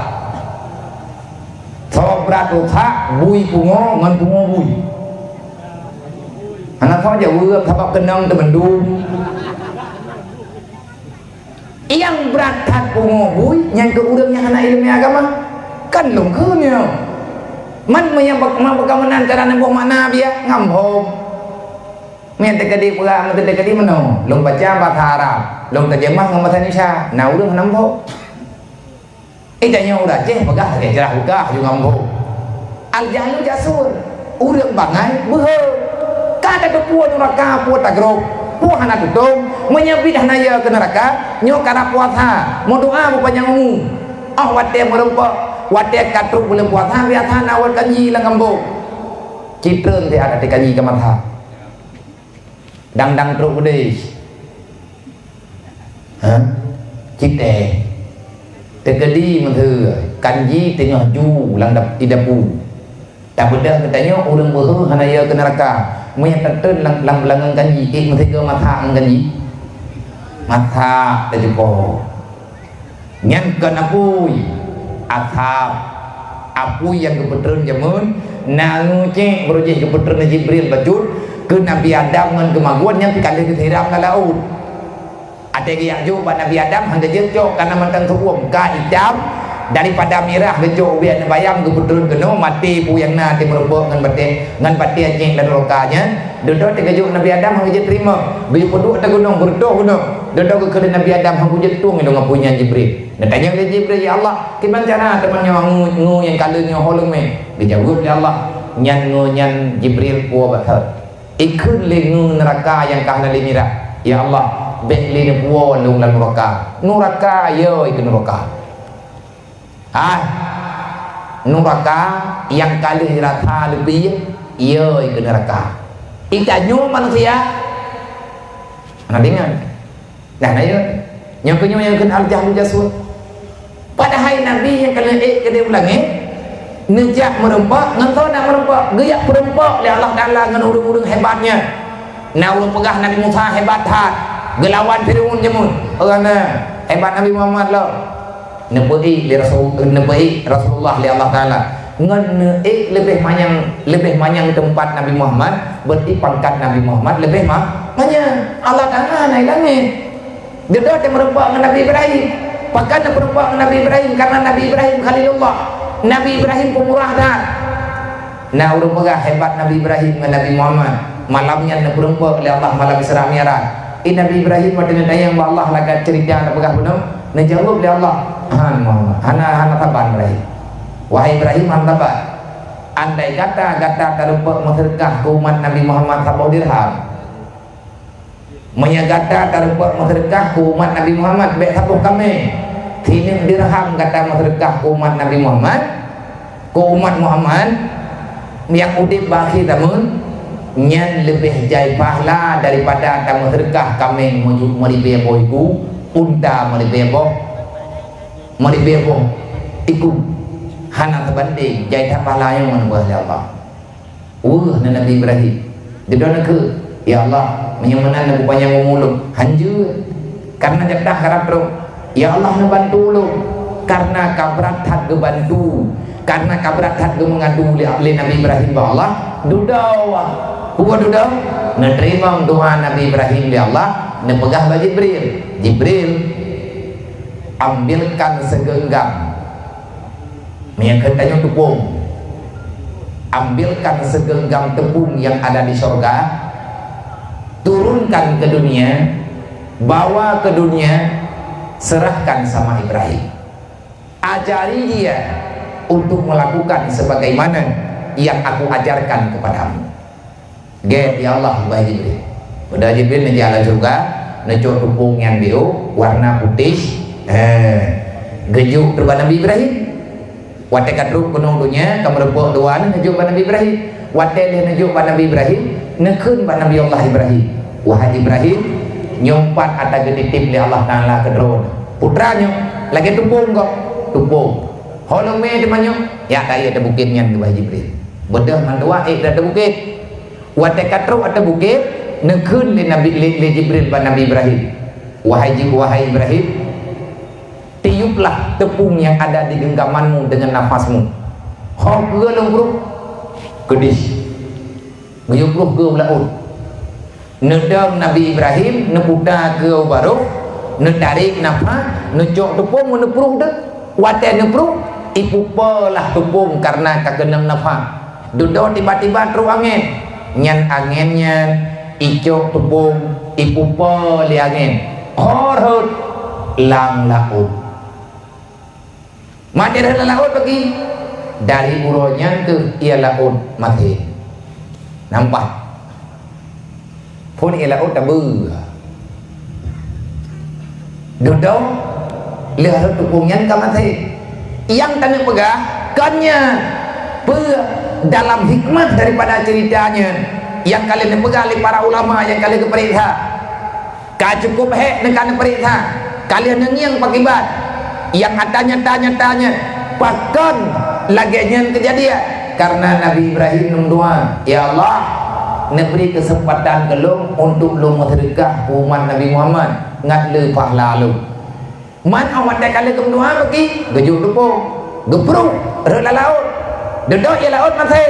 Tho brat rusak, bui pungo ngon pungo bui. Hana tho jaweueb sabab keunong teubendung. Nyang brat that pungo bui nyang keu ureuëng nyang hana iéleumé agama. Kan lôn kheun nyoe. Man meunyoe bak-, ma-, bagaimana cara neuboh makna biya ngambhom. Meuteukadi peurang, meuteukadi meunoe. Lôn baca bahasa Arab, lôn teujeumah ngon bahasa Indonesia. Na ureuëng hana mbok. Eh, tanyoe ureuëng Aceh peugah lagée jarah bukah ju ngon boh. Al-jahlu jasur, ureuëng bangai beuhe. Ka tateupeue nuraka peue tagrôp, peue hana tutong, meunyoe biet hana yö keu nuraka, nyoe kana puasa, meudoa beupanyang umu. Oh watée meurumpok, watée ka trok buleuen puasa biasa na wot kanji lam gambong. Citreun siat até kanji ka mata. Dang-dang trok beudeh. Ha? Citée. Teukeudi meuheu kanji teungoh ju lam dap-, di dapu. Tabeudôh geutanyoe ureuëng beuhe hana yö keu neuraka. Meunyoe tatreun lam, lam, lam ngon kanji, ék meusigoe masak ngon kanji. Masak teujuko. Nyan kon apui, asab. Apui nyang geupeutreun jameun, na ngeucék beurujéh geupeutreun lé Jibril bacut keu Nabi Adam ngon keumagun nyan pih ka lheueh geusiram lam laôt. Até geujak jok bak Nabi Adam han geujeuet cok kana mantong seuuem ka itam daripada mirah geucok ubé neubayam geupeutreun keunoe maté peue nyang na até meurumpok ngon batée ngon batée anjing lam neuraka nyan. Dudoe teugeujok Nabi Adam han geujeuet teurimong, geuyue peuduek atas gunong, geureutôh gunong. Dudoe geukheun lé Nabi Adam han geujeuet tueng ilong apui nyan Jibril. Neutanyong lé Jibril, "Ya Allah, kiban cara teuma nyoe ngu, ngu nyang ka lheueh nyoe ho leume?" Geujaweueb lé Allah, "Nyan ngu nyan Jibril puwoe bak thot. Ikheun lé ngu neuraka nyang ka hana lé mirah. Ya Allah, bék lé neupuwoe lôn lam neuraka. Neuraka yo ikheun neuraka." Hai, nuraka nyang ka lheueh rasa leupie, ie keu nuraka. Itanyoe manusia. Hana deungoe. Nah, na yue. Nyang keunyoe nyang kheun al-jahlu jaswat. Padahai Nabi nyang ka lheueh ék keudéh u langét, neujak meurumpok, ngon soe na meurumpok? Geujak peurumpok lé Allah Taala ngon ureuëng-ureuëng hebat nyan. Na ureuëng peugah Nabi Musa hebat that, geulawan Firaun jameun. Orang na hebat Nabi Muhammad lom. Neupeuék lé Rasul, neupeuék Rasulullah lé Allah Taala. Ngon neuék leubeh manyang, leubeh manyang teumpat Nabi Muhammad, berarti pangkat Nabi Muhammad leubeh ma-, manyang. Allah Taala na i langét. Dudoe teumeureumpok ngon Nabi Ibrahim. Pakon neupeurumpok ngon Nabi Ibrahim? Karena Nabi Ibrahim Khalilullah. Nabi Ibrahim peumurah that. Na ureuëng peugah hebat Nabi Ibrahim ngon Nabi Muhammad. Malam nyan neupeurumpok lé Allah malam Isra Mi'raj. I Nabi Ibrahim watée neutanyong bak Allah lagée ceurita neupeugah bunoe, neujaweueb lé Allah, "Han, Muhammad, hana, hana saban Ibrahim. Wahai Ibrahim, hana saban. Andai kata gata tarumpok meuseudeukah keu umat Nabi Muhammad saboh dirham, meunyoe gata tarumpok meuseudeukah keu umat Nabi Muhammad bék saboh kaméng, sineuk dirham gata meuseudeukah keu umat Nabi Muhammad, keu umat Muhammad nyang udeb bak akhé zaman, nyan leubeh jai pahala daripada tameuseudeukah kaméng meuribée boh iku, unta meuribée boh, meuribée boh iku. Hana teubandéng jai that pahala nyoe ngon Allah." Weueh na Nabi Ibrahim. Dudoe neukheun, "Ya Allah, meunyoe meunan neupanyang umu lôn." "Han jeuet, karena jatah karab trok." "Ya Allah, neubantu lôn." Karena ka brat that geubantu, karena ka brat that geumeungadu lé, lé Nabi Ibrahim bak Allah. Dudoe, peue dudoe? Neuteurimong doa Nabi Ibrahim lé Allah, neupeugah bak Jibril, "Jibril, ambilkan segenggam." Meunyoe kheun tanyoe teupông, "Ambilkan segenggam tepung yang ada di sorga, turunkan ke dunia, bawa ke dunia, serahkan sama Ibrahim. Ajari dia untuk melakukan sebagaimana yang aku ajarkan kepadamu." "Gét, ya Allah," wahai Jibril. Padahai Jibril neujak lam syeuruga, neucok tupông nyang biôh, warna putéh, eh, geujok keu Nabi Ibrahim. Watée ka trok keunoe donya, ka meurumpok dua nyan neujok bak Nabi Ibrahim. Watée lheueh neujok bak Nabi Ibrahim, neukheun bak Nabi Allah Ibrahim, "Wahai Ibrahim, nyoe pat ata geutitip lé Allah Taala keu droeneuh. Putra nyoe, lagée tupông gob, tupông. Ho lôn mé teuma nyoe, jak kayée ateueh bukét nyan," wahai Jibril. Beudôh mandua ék ateueh bukét. Watée ka trok ateueh bukét, neukheun lé Nabi, lé, lé Jibril bak Nabi Ibrahim, "Wahai Jib-, wahai Ibrahim, tiuplah tepung yang ada di genggamanmu dengan nafasmu." Ho keue lôn pruh, keudeh. Geuyue pruh keue u laôt. Neudong Nabi Ibrahim, neuputa keue u barôh, neutarek nafah, neucok tupông, neupruh deuh. Watée neupruh, ipupe lah tupông karena ka keunong nafah. Dudoe tiba-tiba trok angén. Nyan angén nyan icok tupông, ipupe lé angén. Ho rhot lam laôt. Maté rhot lam laôt pagi. Dari uroe nyan kheueh ié laôt maté. Nampak? Phon ié laôt tabeue. Dudoe lheueh rhot tupông nyan ka maté. Nyang taneuk peugah, kon nyan. Peue dalam hikmah daripada ceurita nyan nyang ka lheueh neupeugah lé para ulama nyang ka lheueh geupareksa? Ka cukup hék neuka neupareksa, ka lheueh neungieng pakiban nyang ata nyata-nyata nyan. Pakon lagée nyan keujadian? Karena Nabi Ibrahim neumeudoá, "Ya Allah, neubri keuseumpatan keu lôn untuk lôn meuseudeukah keu umat Nabi Muhammad ngat le pahala lôn." Man óh watée ka lheueh geumeudoá bagi, geujok tupông, geupruh, rhot lam laôt. Dudoe ié laôt maté.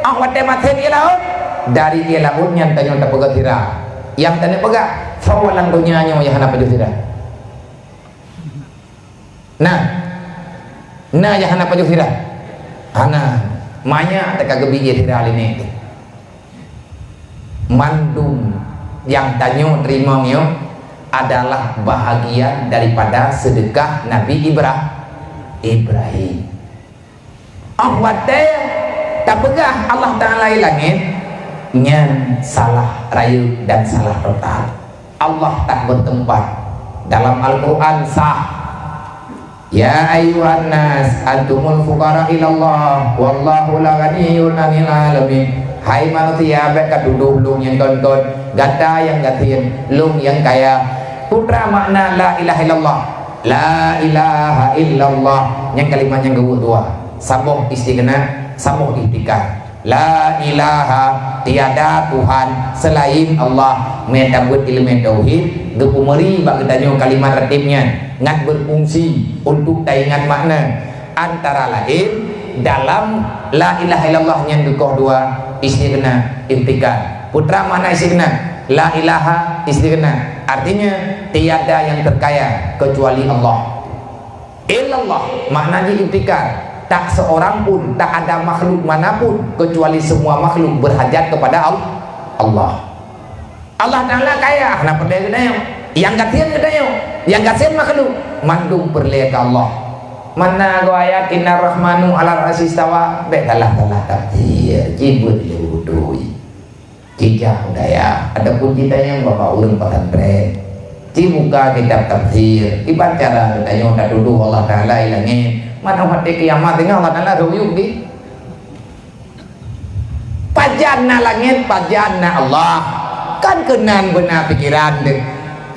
Óh watée maté ié laôt, dari ié laôt nyan tanyoe tapeugah sira. Nyang taneuk peugah, soe lam donya nyoe nyang hana pajoh sira? Na, na nyang hana pajoh sira? Hana. Manyak teuka geubi ié sira lé nèk. Mandum nyang tanyoe teurimong nyoe adalah bahagian daripada seudeukah Nabi Ibra-, Ibrahim. Óh watée tapeugah Allah Taala i langét, nyan salah rayeuk dan salah total. Allah tak bertempat. Dalam Al-Quran sah. "Ya ayyuhan nas, antumul fuqara ilallah, wallahu la ghaniyyun 'anil 'alamin." Hai manusia, bék ka tudoh lôn nyang kon-kon, gata nyang gasien, lôn nyang kaya. Peue makna la ilaha illallah? La ilaha illallah. Nyang kalimat nyang geuweuek dua. Saboh istighna, saboh ihtikar. La ilaha, tiada Tuhan selain Allah. Meutabeuet ileumèe tauhid, geupeumeuri bak geutanyoe kalimat ratib nyan, ngat beufungsi untuk taingat makna. Antara laén, dalam la ilaha illallah nyan geukoh dua, istighna, ihtikar. Peue makna istighna? La ilaha istighna. Artinya, tiada yang terkaya kecuali Allah. Illallah, makna jih ihtikar. Tak seorang pun, tak ada makhluk manapun, kecuali semua makhluk berhajat kepada Al-, Allah. Allah Ta'ala kaya, hana peureulèe geutanyoe. Nyang gasien geutanyoe, nyang gasien makhluk, mandum peureulèe keu Allah. Mana goe ayat, "Innar Rahmanu 'alal 'arsy istawa", bék salah-salah tafsir, jibeuet lé beutôi. Cijak budaya, ataupun jitanyong bak ureueng pesantren. Jibuka kitab tafsir, kiban cara geutanyoe tatudoh Allah Ta'ala i langét. Mana watèe kiamat teungoh Allah Ta'ala geuyue di. Pajan na langét, pajan na Allah. Kan keunan beuna pikeran deuh.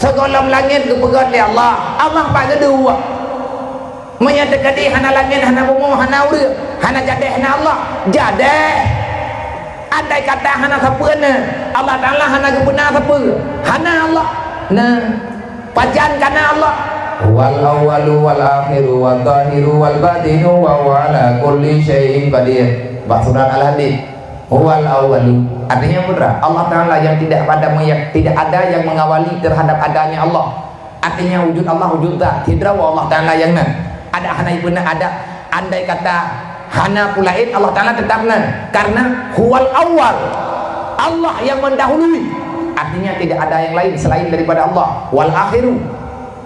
Sigohlom langét geupeugöt lé Allah, Allah pat geuduek. Meunyoe teukeudi hana langét, hana bumoe, hana ureueng, hana jadèh, hana Allah, jadèh. Andai kata hana sapeue na, Allah Ta'ala hana geupeuna sapeue, hana Allah. Nah, pajan ka na Allah. "Huwal awwalu wal akhiru waz zahiru wal batinu wa huwa ala kulli syai'in qadir." Bak surat Al-Hadid. "Huwal awwalu." Artinya, putra, Allah Ta'ala yang tidak ada meyak-, tidak ada yang mengawali terhadap adanya Allah. Artinya, wujud Allah, wujud zat, sidroe Allah Ta'ala nyang na. Ada hana ipeuna ada, andai kata hana peue laén, Allah Ta'ala tetap na. Karena huwal awwal. Allah yang mendahului. Artinya, tidak ada yang lain selain daripada Allah. Wal akhiru.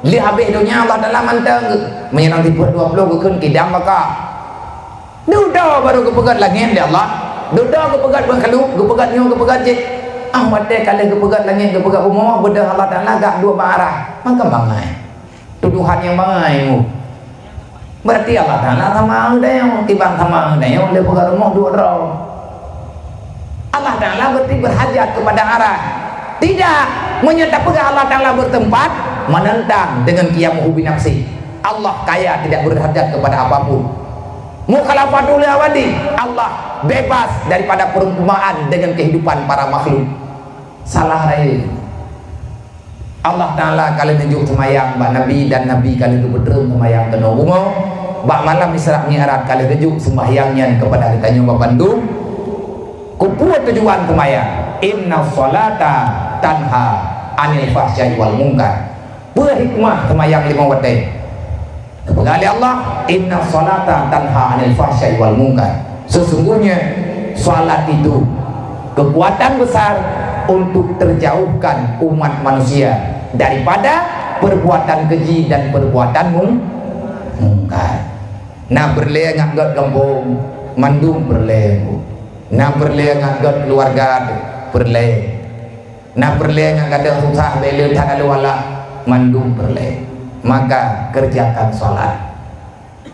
Lheuh habéh donya Allah Ta'ala mantong. Meunyoe lam siplôh dua ploh geukheun kidam baka. Dudoe baru geupeugöt langét lé Allah. Dudoe geupeugöt makhluk, geupeugöt nyoe, geupeugöt jéh. Ah, watèe ka lheuh geupeugöt langét, geupeugöt bumoe, beudôh Allah Ta'ala gak dua bak arah. Maka bangai. Tuduhan nyang bangai mu. Berarti Allah Ta'ala sama geutanyoe, timbang sama geutanyoe lé peugöt rumoh duek droe. Allah Ta'ala berarti berhajat kepada arah. Tidak, meunyoe tapeugah Allah Ta'ala bertempat, menentang dengan qiyamuhu binafsi. Allah kaya tidak berhajat kepada apapun. Mukhalafatul awadi, Allah bebas daripada perumpamaan dengan kehidupan para makhluk. Salah raya. Allah Ta'ala ka lheueh neujok seumayang bak Nabi dan Nabi ka lheueh geupeutreun seumayang keunoe bumoe. Bak malam Isra Mi'raj ka lheueh geujok seumbahyang nyan keupada geutanyoe bandum. Keupeue tujuan seumayang? Inna sholata tanha anil fahsyai wal munkar. Peue hikmah seumayang limong watèe? Geupeugah lé Allah, "Inna sholata tanha anil fahsyai wal munkar." Sesungguhnya salat itu kekuatan besar untuk terjauhkan umat manusia daripada perbuatan keji dan perbuatan mung-, mungkar. Na peureulèe ngat göt gampông, mandum peureulèe. Na peureulèe ngat göt keluarga, peureulèe. Na peureulèe ngat gadôh susah, bèk le that alôh-alôh, mandum peureulèe. Maka kerjakan salat.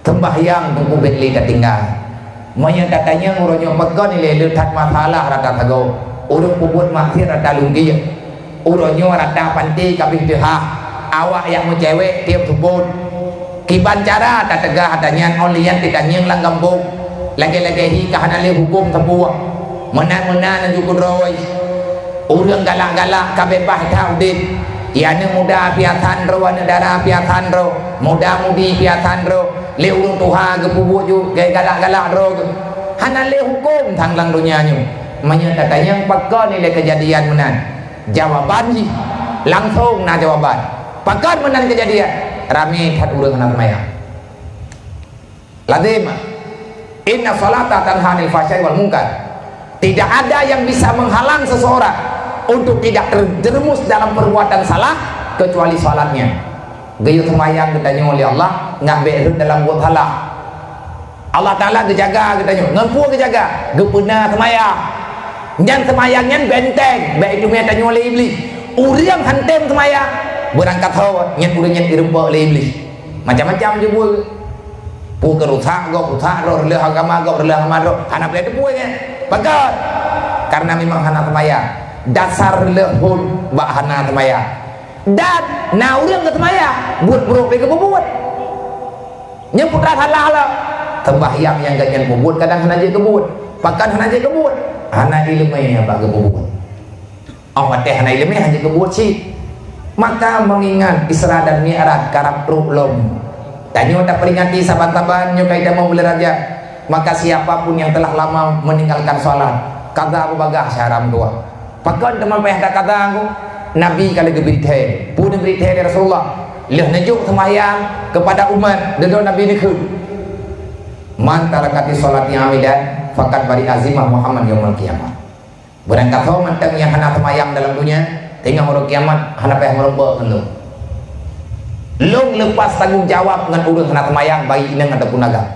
Seumbahyang teungku bèk le tatinggai. Meunyoe tatanyong uroe nyoe pakon ilèe le that masalah rata sagoe, ureueng peubuet maksiat rata lungkir, uroe nyoe rata panté ka abéh teuhah, awak nyang meucewek tiep seupôt. Kiban cara tateugah ata nyan, 'oh lheueh nyan teutangieng lam gampông. Lagèe-lagèe hi ka hana lé hukôm sapeue. Meunan-meunan laju keudroe. Ureueng galak-galak ka beubaih that udép. Aneuk muda piasan droe, aneuk dara piasan droe, muda-mudi piasan droe. Lé ureueng tuha geupeubuet ju geugalak-galak droe. Hana lé hukôm sang lam donya nyoe. Meunyoe tatanyong pakon ilèe keujadian meunan, jawaban jih langsong na jawaban. Pakon meunan keujadian? Ramé that ureueng hana seumayang. Lazim. Inna sholata tanha 'anil fahsya'i wal munkar. Tidak ada yang bisa menghalang seseorang untuk tidak terjerumus dalam perbuatan salah kecuali salatnya. Geuyue seumayang geutanyoe lé Allah, ngat bèk rhot dalam buet salah. Allah Ta'ala geujaga geutanyoe. Ngon peue geujaga? Geupeuna seumayang. Nyan seumayang nyan benteng, bèk itumeue tanyoe lé Iblih. Ureueng han tem seumayang, beurangkat ho nyan ureueng nyan irumpok lé Iblih. Macam-macam jubue. Peue keu rusak gob, rusak droe, reuloh agama gob, reuloh agama droe. Hana peureulée teupeue nyan. Pakon? Karena memang hana seumayang. Dasar reuloh phon bak hana seumayang. Dan na ureuëng geuseumayang, buet brok lé geupeubuet. Nyan putra salah lah. Sembahyang nyang gobnyan peubuet kadang hana jeuet keubuet. Pakon hana jeuet keubuet? Hana iéleumé bak geupeubuet. Oh watée hana iéleumé hana jeuet keubuet cit. Maka meungingat Isra dan Mi'raj karab trok lom. Tanyoe taperingati saban-saban nyoe ka itamong buleuen Rajab. Maka siapa pun yang telah lama meninggalkan salat, kaza beubagaih siharam dua. Pakon teuma payah takaza ngon? Nabi ka lheueh geubri thée. Peue neubri thée lé Rasulullah? Lheueh neujok seumayang keupada umat, dudoe Nabi neukheun, "Man tarakatis sholati 'amidan faqad bari'a zimmahu Muhammad yaumal qiyamah." Beurangkasoe mantong nyang hana seumayang dalam donya, teungoh uroe kiamat hana payah meurumpok ngon lôn. Lôn leupah tanggong jawab ngon ureuëng hana seumayang, baik inong ataupun agam.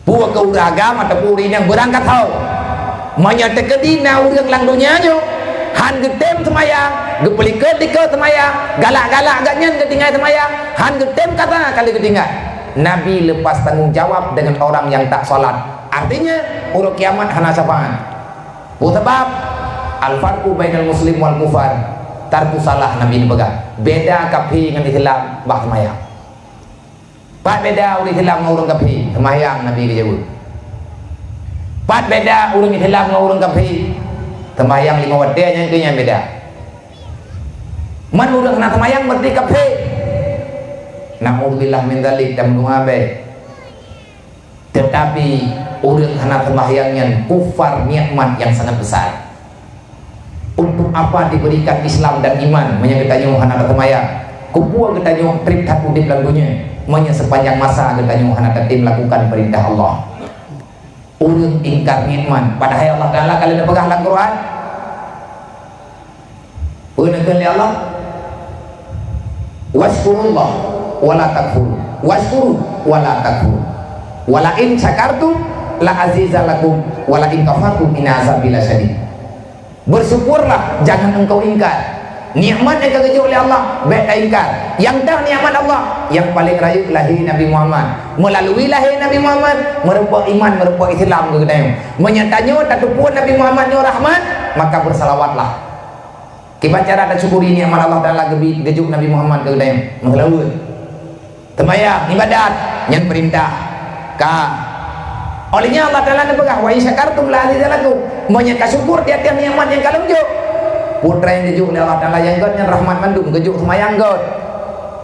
Peue keu ureuëng agam ataupun ureuëng inong, beurangkasoe. Meunyoe teukeudi na ureuëng lam donya nyoe han geutem seumayang, geupeulikot-likot seumayang, galak-galak gobnyan geutinggai seumayang, han geutem kaza ka lheueh geutinggai, Nabi leupah tanggong jawab deungon orang nyang tak salat. Artinya, uroe kiamat hana syafaat. Peue sabab? Al-farqu bainal muslim wal kufar tarkus shalah, Nabi neupeugah. Beda kafé ngon Islam bak seumayang. Pat beda ureuëng Islam ngon ureuëng kafé? Seumayang, Nabi geujaweueb. Pat beda ureuëng Islam ngon ureuëng kafé? Seumayang lima watée, nyan keuh nyang beda. Man ureuëng hana seumayang berarti kafé. Naudzubillah min dzalik, dan meudoá bék. Teutapi, ureuëng hana seumayang nyan kufar nikmat nyang sangat besar. Untuk apa diberikan Islam dan iman meunyoe geutanyoe hana taseumayang? Keupeue geutanyoe treb that udeb lam donya meunyoe seupanjang masa geutanyoe hana tatem lakukan peurintah Allah? Ureuëng ingkar nikmat, padahai Allah Taala ka lheueh neupeugah lam Quran. Peue neukheun lé Allah? "Wasykurullah wa la takfurun. Wasykuru wa la takfurun. Wa la in syakartum la azidannakum wa la in kafartum inna azabi lasyadid." Bersyukurlah, jangan engkau ingkar. Nikmat nyang ka geujok lé Allah, bék taingkar. Nyang teuh nikmat Allah, nyang paleng rayeuk lahé Nabi Muhammad. Meulalu lahé Nabi Muhammad, meurumpok iman, meurumpok Islam keu geutanyoe. Meunyoe tanyoe tateupeue Nabi Muhammad nyoe rahmat, maka beusalawatlah. Kiban cara tasyukuri nikmat Allah Taala geubi, geujok Nabi Muhammad keu geutanyoe? Meuseulaweuet. Seumayang, ibadat, nyan peurintah. Ka. Óh lheueh nyan Allah Taala neupeugah, "Wa in syakartum la azidannakum." Meunyoe ka syukur tiep-tiep nikmat nyang ka lôn jok. Peue treuk nyang geujok lé Allah Taala nyang göt nyan rahmat mandum, geujok seumayang göt.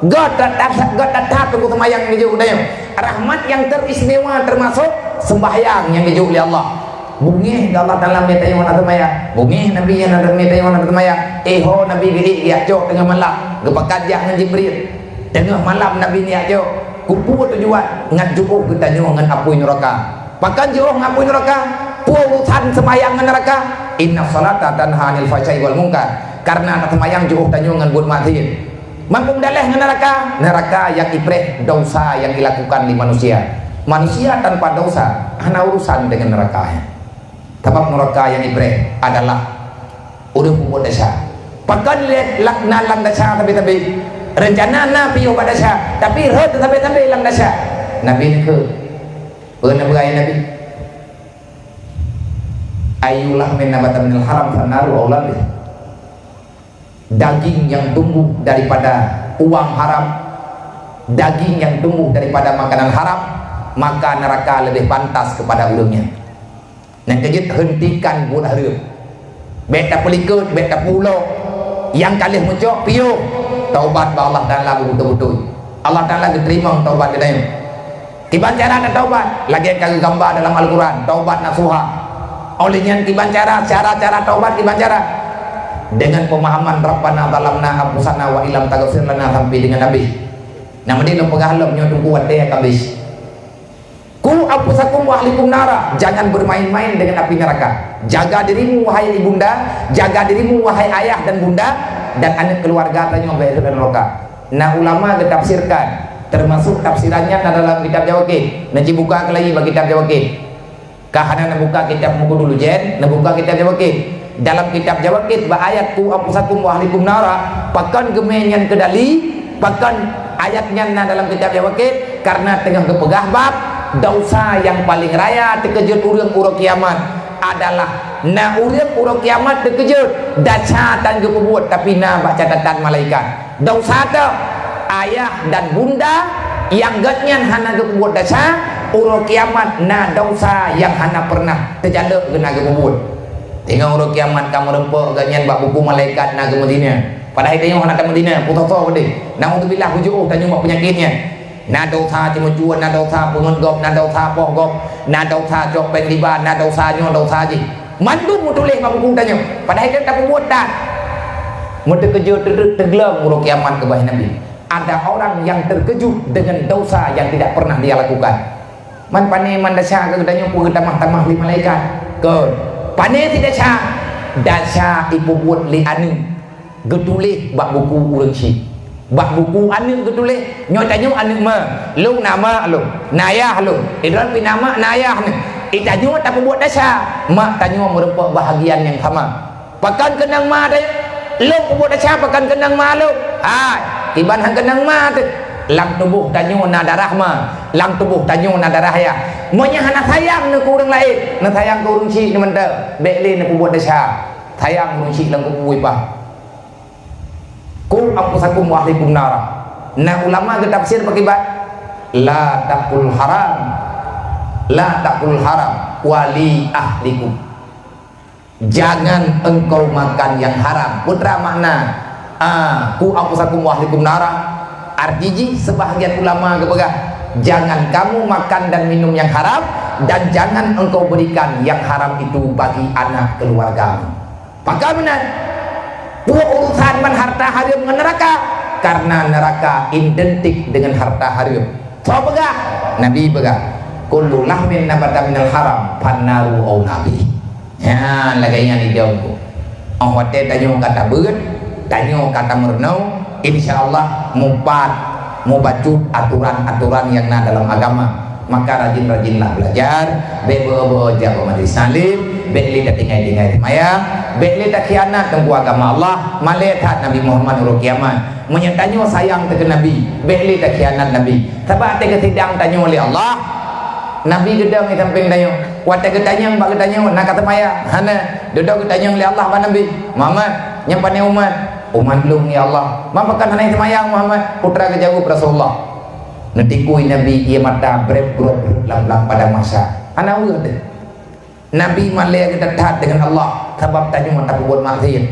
Göt that, that, göt that, that teungku seumayang nyang geujok lé Allah. Rahmat nyang teristimewa teumasok seumbahyang nyang geujok lé Allah. Beungéh Allah Taala mita nyang hana seumayang. Beungéh Nabi nyang hana mita nyang hana seumayang. Eh ho Nabi geuék geujak cok teungoh malam, geupakat jak ngon Jibril. Teungoh malam Nabi neujak jok, keupeue tujuan? Ngat jiôh geutanyoe ngon apui nuraka. Pakon jiôh ngon apui nuraka? Peue urusan seumayang ngon nuraka? Inna sholata tanha 'anil fahsya'i wal munkar. Karena na seumayang jiôh tanyoe ngon buet maksiet. Makmum daleh ngon nuraka, nuraka nyang ipreh dosa nyang ilakukan lé manusia. Manusia tanpa dosa hana urusan deungon nuraka. Sabab nuraka nyang ipreh adalah ureuëng peubuet desya. Pakon lé lak-, na lam desya sabe-sabe. Reuncana na piôh bak desya, tapi rhot sabe-sabe lam desya. Nabi neukheun, peue na peugah Nabi? "Ayyu lahmin nabata minal haram fannaru aula bih." Daging yang tumbuh daripada uang haram, daging yang tumbuh daripada makanan haram, maka neraka lebih pantas kepada ureuëng nyan. Nyang keujeuet, hentikan buet hareuem. Bék tapeulikot, bék tapeuulo. Nyang ka lheueh meucok piôh, taubat bak Allah Taala beubeutôi-beutôi. Allah Taala geuteurimong taubat geutanyoe. Kiban cara tataubat? Lagée ka geugamba dalam Al-Quran, taubat nasuha. Óh lheueh nyan kiban cara, cara-cara taubat kiban cara? Dengan pemahaman Rabbana zalamna anfusana wa illam taghfir lana sampai dengan habis. Nama dia lom peugah lom nyoe teungku watée ka habis. "Qu anfusakum wa ahlikum nara." Jangan bermain-main dengan api neraka. Jaga dirimu, wahai ibunda, jaga dirimu, wahai ayah dan bunda, dan aneuk keluarga tanyoe bak neraka. Na ulama geutafsirkan, termasuk tafsirannya na dalam kitab Jawaqit. Na jibuka keulai bak kitab Jawaqit. Ka hana neubuka kitab Muqudul Ujen, neubuka kitab Jawaqit. Dalam kitab Jawaqit bak ayat "Qu anfusakum wa ahlikum nara", pakon geumé nyan keu dali, pakon Ayat nyan na dalam kitab Al-Waqit, karena teungoh geupeugah bab desya nyang paleng raya teukeujot ureuëng uroe kiamat adalah na ureuëng uroe kiamat teukeujot desya tan geupeubuet, tapi na bak catatan malaikat. Desya teuh, ayah dan bunda nyang geuhnyan hana geupeubuet desya, uroe kiamat na desya nyang hana pernah teujalok geuh na geupeubuet. Teungoh uroe kiamat ka meurumpok geuhnyan bak buku malaikat na geumeudeungoe. Padahai tanyoe hana tameudina, putoh-toh udeh. Naudzubillah, bujôh tanyoe bak peunyakét nyan. Na desya ceumeucue, na desya peungeut gob, na desya poh gob, na desya cok péng riba, na desya nyoe desya jih. Mandum meutuléh bak buku tanyoe. Padahai kan tapeubuet that. Meuteukeujot teugleng uroe kiamat keubah Nabi. Ada orang yang terkejut dengan dosa yang tidak pernah dia lakukan. Man pane man desya keu geutanyoe peue geutamah-tamah lé malaikat? Kon. Pane si desya? Desya ipeubuet lé aneuëk geutuléh bak buku ureuëng syiek. Bak buku aneuëk geutuléh, nyoe tanyoe aneuëk ma, lôn na ma lôn, na yah lôn. Idroe pih na ma, na yah nyoe. Itanyoe tapeubuet desya, mak tanyoe meurumpok bahagian nyang sama. Pakon keunong ma teuh? Lôn peubuet desya pakon keunong ma lôn? Hai, kiban han keunong ma teuh. Lam tuboh tanyoe na darah ma, lam tuboh tanyoe na darah yah. Meunyoe hana sayang neuh keu ureuëng laén, neusayang keu ureuëng syiek neumantong, bék lé neupeubuet desya. Sayang ureuëng syiek lam kubu ipah. Qu anfusakum wa ahlikum nara. Na ulama geutafsir pakiban, la takul haram, la takul haram wa li ahlikum. Jangan engkau makan yang haram. Peue teuma makna, ah, qu anfusakum wa ahlikum nara? Arti jih, sebahagian ulama geupeugah, jangan kamu makan dan minum yang haram, dan jangan engkau berikan yang haram itu bagi anak keluargamu. Pakon meunan? Peue urusan ban harta hareuem ngon neuraka? Karena neuraka identik dengan harta hareuem. Soe peugah? Nabi peugah, "Kullu lahmin nabata minal haram, fannaru aula bih." Nyan lagée nyan idong ku. Óh watée tanyoe ka tabeuet, tanyoe ka tameurunoe, insya Allah mupat, mubacut aturan-aturan nyang na dalam agama. Maka rajin-rajinlah belajar, bék beu-beu jak bak majelis taklim, bék lé tatinggai-tinggai seumayang, bék lé takhianat teungku agama Allah, malée that Nabi Muhammad uroe kiamat. Meunyoe tanyoe sayang teuh keu Nabi, bék lé takhianat Nabi. Sabab watée geusidang tanyoe lé Allah, Nabi geudong di sampéng tanyoe. Watée geutanyong bak geutanyoe, na ka seumayang? Hana. Dudoe geutanyong lé Allah bak Nabi, "Muhammad, nyan pane umat?" "Umat lôn, ya Allah." "Ma pakon hana seumayang, Muhammad?" Putra geujaweueb Rasulullah. Neutikui Nabi ié mata breb-brob lam, lam padang mahsyar. Hana ureuëng teuh. Nabi malée geutathat deungon Allah sabab tanyoe tapeubuet maksiet.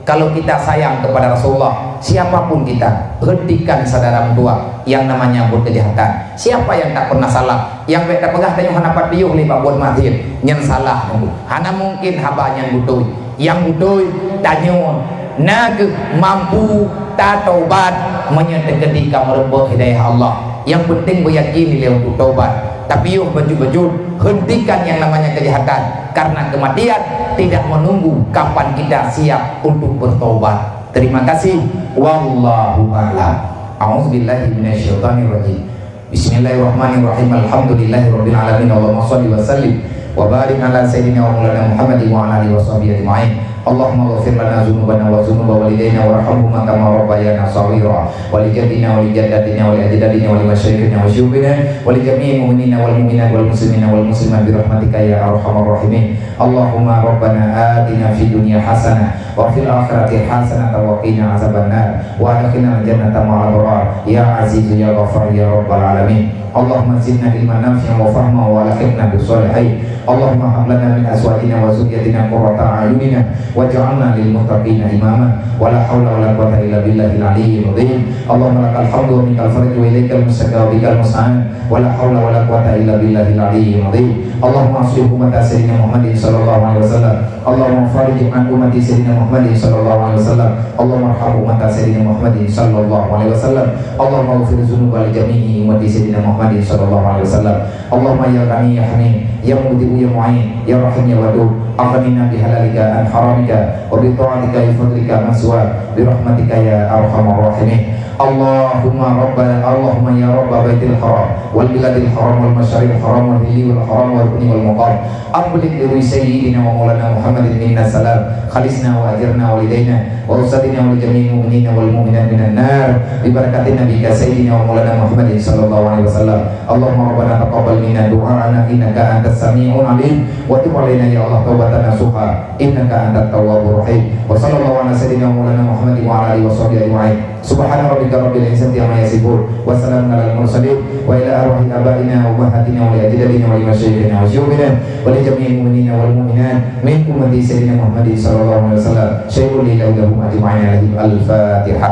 Kalau kita sayang kepada Rasulullah, siapa pun kita, hentikan saudara mertua yang namanya buet kejahatan. Siapa yang tak pernah salah? Nyang bék tapeugah tanyoe hana pat piôh lé bak buet maksiet, nyan salah teungku. Hana mungkin haba nyan beutôi. Nyang beutôi, tanyoe na kheueh mampu tataubat meunyoe teukeudi ka meurumpok hidayah Allah. Nyang penting beuyakin ilée untuk taubat. Tapi yoh bacut-bacut, hentikan yang namanya kejahatan, karena kematian tidak menunggu kapan kita siap untuk bertaubat. Terima kasih. Wallahu a'lam. A'udzubillahi minasyaitonirrajim. Bismillahirrahmanirrahim. Alhamdulillahirabbil alamin. Allahumma shalli wa sallim wa barik ala sayyidina wa maulana Muhammadin wa ala alihi wa sahbihi ajma'in. Allahumma ighfir lana dzunubana wa dzunuba walidaina warhamhuma kama rabbayana shaghira. Wa li jaddina wa li jaddatina wa li ajdadina wa li masyayikhina wa syuyukhina wa li jami'il mu'minina wal mu'minat wal muslimina wal muslimat bi rahmatika ya arhamar rahimin. Allahumma rabbana atina fid dunya hasanah wa fil akhirati hasanatan wa qina azabannar. Wa adkhilnal jannata ma'al abrar. Ya Azizu ya Ghaffar ya Rabbal alamin. Allahumma zidna ilman nafi'an wa fahma wa alhiqna bis shalihin. Allahumma hab lana min azwajina wa dzurriyyatina qurrata a'yunina waj'alna lil muttaqina imama. Wa la haula wa la quwwata illa billahil aliyyil azim. Allahumma lakal hamdu wa minkal faraj wa ilaikal musyaka wa bikal musta'an. Wa la haula wa la quwwata illa billahil aliyyil azim. Allahumma aslih ummata sayyidina Muhammadin sallallahu alaihi wasallam. Allahumma farrij an ummati sayyidina Muhammadin sallallahu alaihi wasallam. Allahumma arham ummata sayyidina Muhammadin sallallahu alaihi wasallam. Allahumma ighfir dzunuba li jami'i ummati sayyidina Muhammadin sallallahu alaihi wasallam. Allahumma ya Ghani ya Hamid, ya Mubdi'u ya Mu'in, ya Rahim ya Wadud, aghnina bihalalika an haramika, wa bi ta'atika bi fadlika man siwak, bi rahmatika ya arhamar rahimin. Allahumma rabbana, Allahumma ya Rabba Baitil Haram, wal Biladil Haram, wal Masyaril Haram, wal Hilli wal Haram, wal Rukni wal Maqam, abligh li ruhi Sayyidina wa Maulana Muhammadin minna salam, khalisna wa ajirna walidaina, وأستاذنا ولجميع المؤمنين والمؤمنات من النار ببركة نبيك سيدنا ومولانا محمد صلى الله عليه وسلم. اللهم ربنا تقبل منا دعاءنا إنك أنت السميع العليم وتب علينا يا الله توبة نصوحا إنك أنت التواب الرحيم. وصلى الله على سيدنا ومولانا محمد وعلى آله وصحبه أجمعين. سبحان ربك رب العزة عما يصفون وسلام على المرسلين وإلى أرواح آبائنا وأمهاتنا ولأجدادنا ولمشايخنا وشيوخنا ولجميع المؤمنين والمؤمنات من أمة سيدنا محمد صلى الله عليه وسلم شيء لله لهم أجمعين. الفاتحة.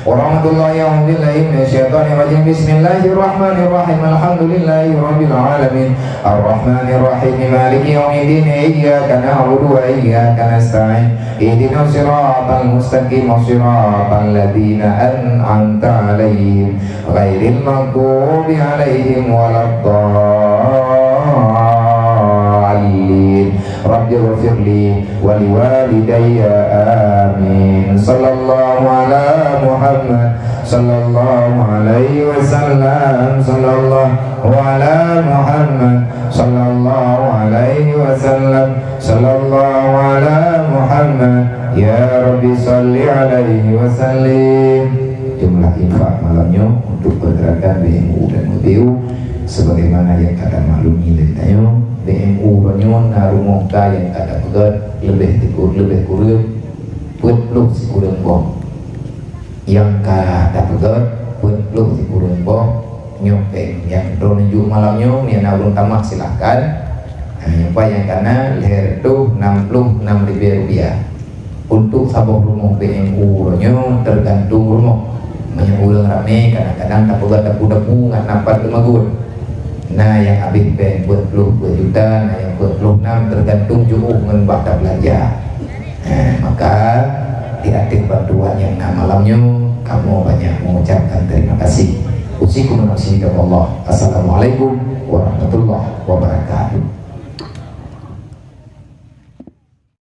ورحمة الله. أعوذ بالله من الشيطان الرجيم. بسم الله الرحمن الرحيم. الحمد لله رب العالمين. الرحمن الرحيم. مالك يوم الدين. إياك نعبد وإياك نستعين. اهدنا الصراط المستقيم. صراط الذين أنعمت عليهم. غير المغضوب عليهم ولا الضالين. رب اغفر لي ولوالدي. آمين. صلى الله على محمد. صلى الله عليه وسلم. صلى الله على محمد. صلى الله عليه وسلم. Sallallahu ala Muhammad. Ya Rabbi salli alaihi wasallim. Jumlah infak malam nyoe untuk pergerakan B M U dan M B U, sebagaimana nyang ka tamaklumi lé tanyoe, B M U uroe nyoe na rumoh ka nyang ka tapeugöt leubeh tiku-, leubeh kureueng peuet ploh sikureueng boh. Nyang ka tapeugöt peuet ploh sikureueng boh nyoe péng. Nyang droeneuh jok malam nyoe, nyang na ureueng tamah silahkan. Ha, nyang paih nyang ka na lhèe reutôh nam ploh nam ribèe rupiah. Untuk saboh rumoh B M U uroe nyoe teugantung rumoh. Meunyoe ureueng ramè, kadang-kadang tapeugöt dapu-dapu ngat nam pat leumagun. Na nyang habéh péng peuet ploh, peuet juta, na nyang peuet ploh nam, teugantung jiôh ngon bah tabeulanja. Eh, maka di ateueh bantuan nyang na malam nyoe, kamoe banyak mengucapkan terima kasih. Usikum nafsi taqwallah. Assalamualaikum warahmatullahi wabarakatuh.